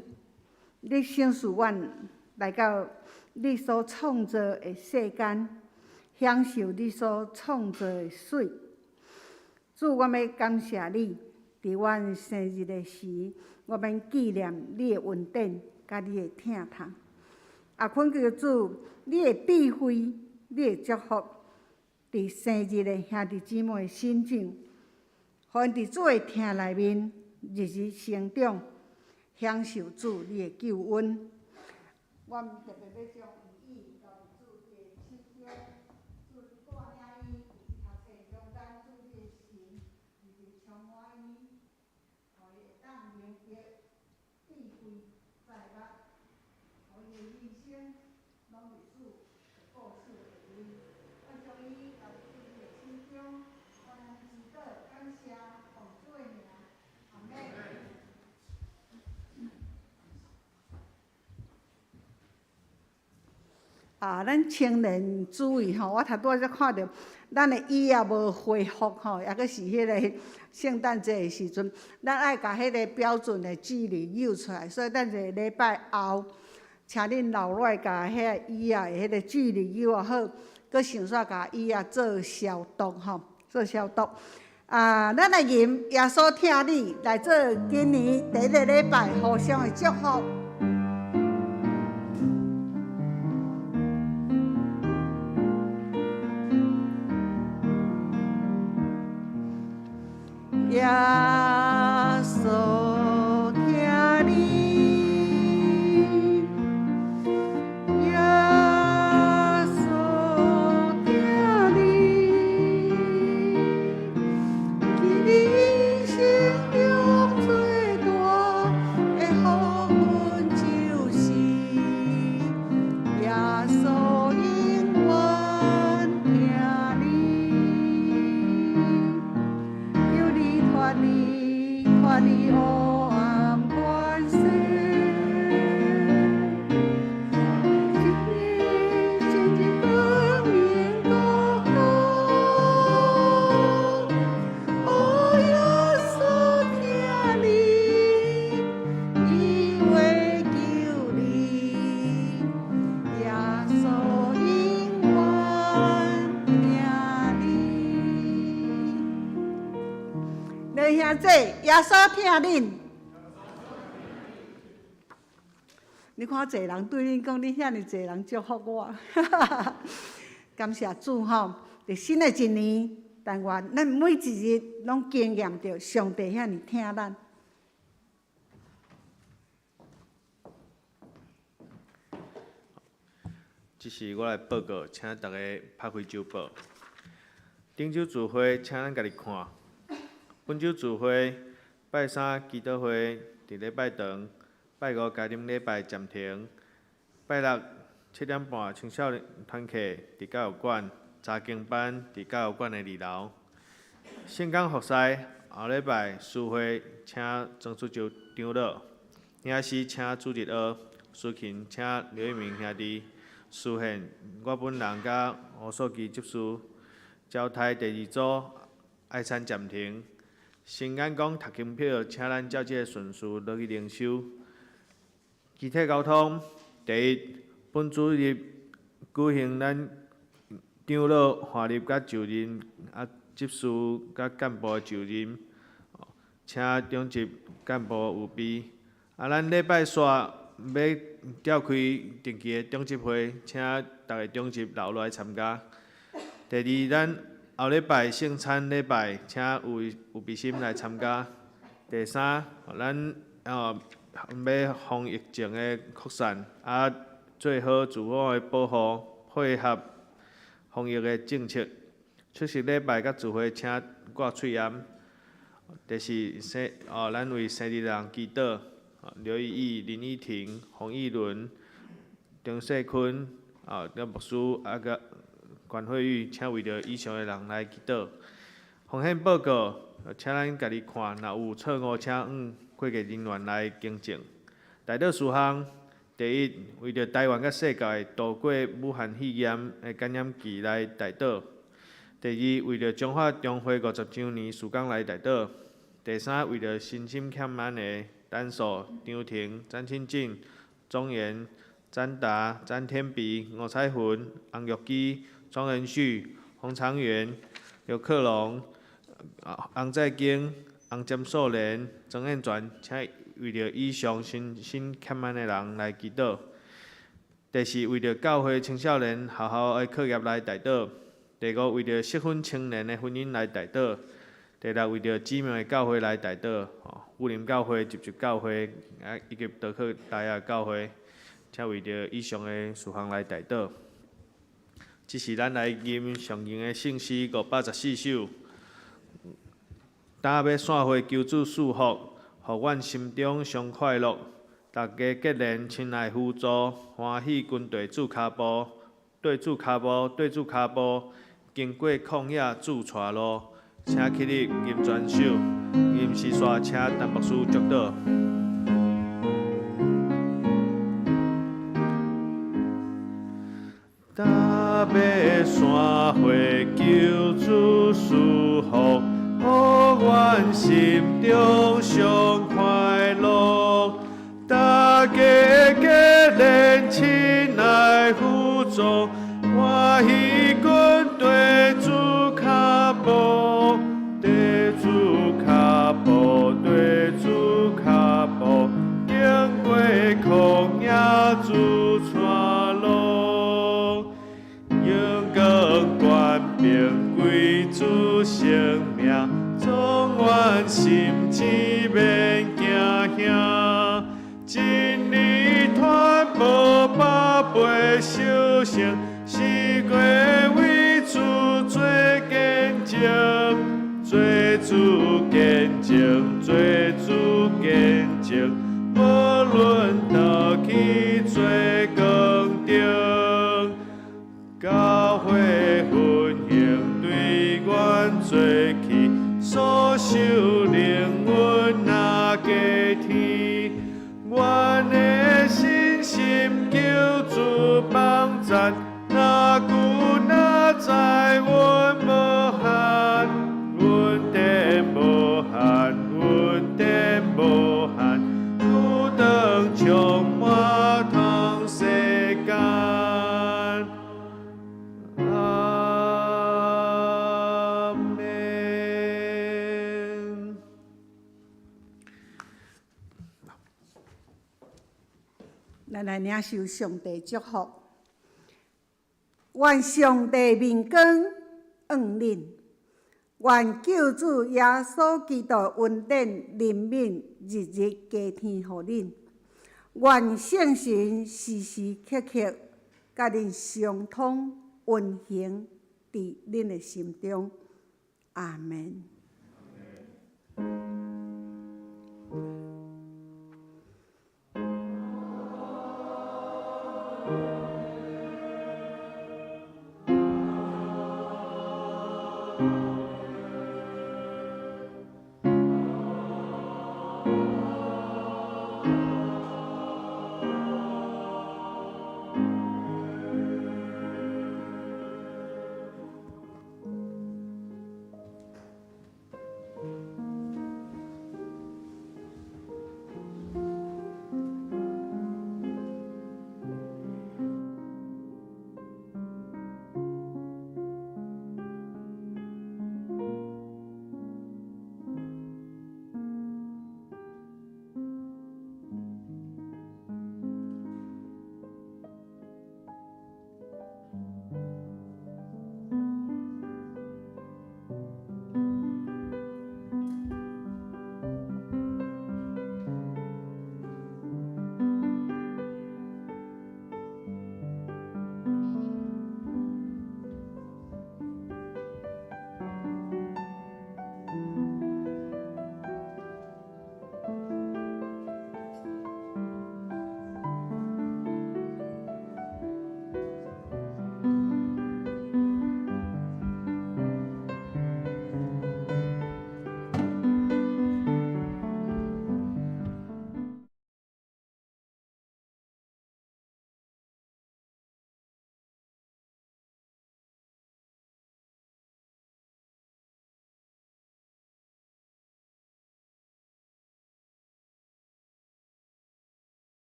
你賞賜阮來到你所創造的世間，享受你所創造的媠。主，我欲感謝你，佇阮生日的時，我們紀念你的恩典，佮你的疼痛。也懇求主，你的智慧，你的祝福，佇生日的兄弟姊妹身上，予𪜶佇主的疼內面，日日成長，享受主你的救恩。阮特別欲將依依交佇主你的手中，主你帶領伊佇讀冊中間，主你的神日日充滿伊，予伊會當明白智慧知捌，予伊的人生攏佇主的保守下面。阮將伊交佇主你的手中，阮按呢祈禱感謝，奉主的名，阿們。啊，咱青年注意吼，我頭拄仔才看著，咱的椅仔無恢復吼，抑閣是彼个聖誕節的時陣，咱愛共彼个標準的距離搝出來，所以等一个禮拜後，請恁留落來共彼个椅仔的彼个距離搝好，閣想煞共椅仔做消毒吼，做消毒。啊，咱來吟耶穌疼你來做今年第一个禮拜互相的祝福。耶穌疼你，耶穌疼你，伊人生中最大的福分就是耶穌永遠疼你，求你脫離黑暗權勢，進入光明國度。哦，耶穌疼你，伊會救你，耶穌永遠疼你。來兄弟，耶穌疼恁。你看濟人對恁講，你遐爾濟人祝福我，感謝主吼！佇新的一年，但願咱每一日攏經驗著上帝遐爾疼咱。這是我來報告，請大家拍開周報。頂週聚會，請咱家己看。本週聚會，拜三祈禱會佇禮拜堂，拜五家庭禮拜暫停，拜六7點半青少年團契佇教育館，查經班佇教育館的二樓。聖工服侍後禮拜司會請曾主州長老，領詩請主日學，司琴請劉一鳴兄弟，司獻我本人佮吳素基執事，招待第二組愛餐暫停。新眼光讀經表，請咱照這个順序落去靈修。集體溝通，第一，本主日舉行咱長老換任佮就任啊，執事佮幹部的就任，請長執幹部預備。啊，咱禮拜煞欲召开定期的长执会，请逐个长执留落来参加。第二，咱后礼拜圣餐礼拜，请有有备心来参加。第三，咱欲防疫情的扩散，做好自我的保护，配合防疫的政策。出席礼拜佮聚会，请挂喙罨。第四，咱为生日人祈祷，刘怡义、林依婷、洪义伦、张世坤，佮牧师佮关慧玉，请为著以上的人来祈祷。风险报告，请咱家己看，若有错误，请向会计人员来更正。代祷事项，第一，为著台湾佮世界度过武汉肺炎的感染期来代祷；第二，为著彰化中会50周年事工来代祷；第三，为著身心欠安的陈素、张婷、詹清静、钟妍、詹达、詹天比、吴彩云、洪玉基、庄仁旭、洪长元、刘克龙、洪在京、洪詹素莲、庄彦全，请为著以上身心欠安的人来祈祷。第四，为著教会青少年学校的课业来代祷。第五，为著适婚青年的婚姻来代祷。第六，为著姊妹的教会来代祷，武林教会、集集教会，以及德克大亚教会，请为著以上的事项来代祷。这是咱来吟上经的圣诗514首。今欲散会求主赐福，予阮心中上快乐。大家结连亲爱扶助，欢喜跟缀主跤步，缀主跤步，缀主跤步，经过旷野主带路。请起立吟全首，吟诗煞请陈牧师祝祷。今欲散会求主赐福，予阮心中上快乐。大家结连亲爱扶助，欢喜跟缀主跤步，缀主跤步，缀主跤步，经过旷野主带路，荣光权柄归主圣名，总愿心志免惊吓，真理传播百倍修成，是过为主做见证，做主见证，做主见证，无论倒去做光中，教会奋兴对阮做起，所受灵恩若加添，阮的信心求主帮赞，若久若在阮无限，恩典无限，恩典无限，久长充满通世间。阿们。咱来领受上帝祝福，愿上帝面光向恁，愿救主耶稣基督恩典怜悯日日加添予恁，愿圣神时时刻刻佮恁相通运行伫恁的心中。阿们。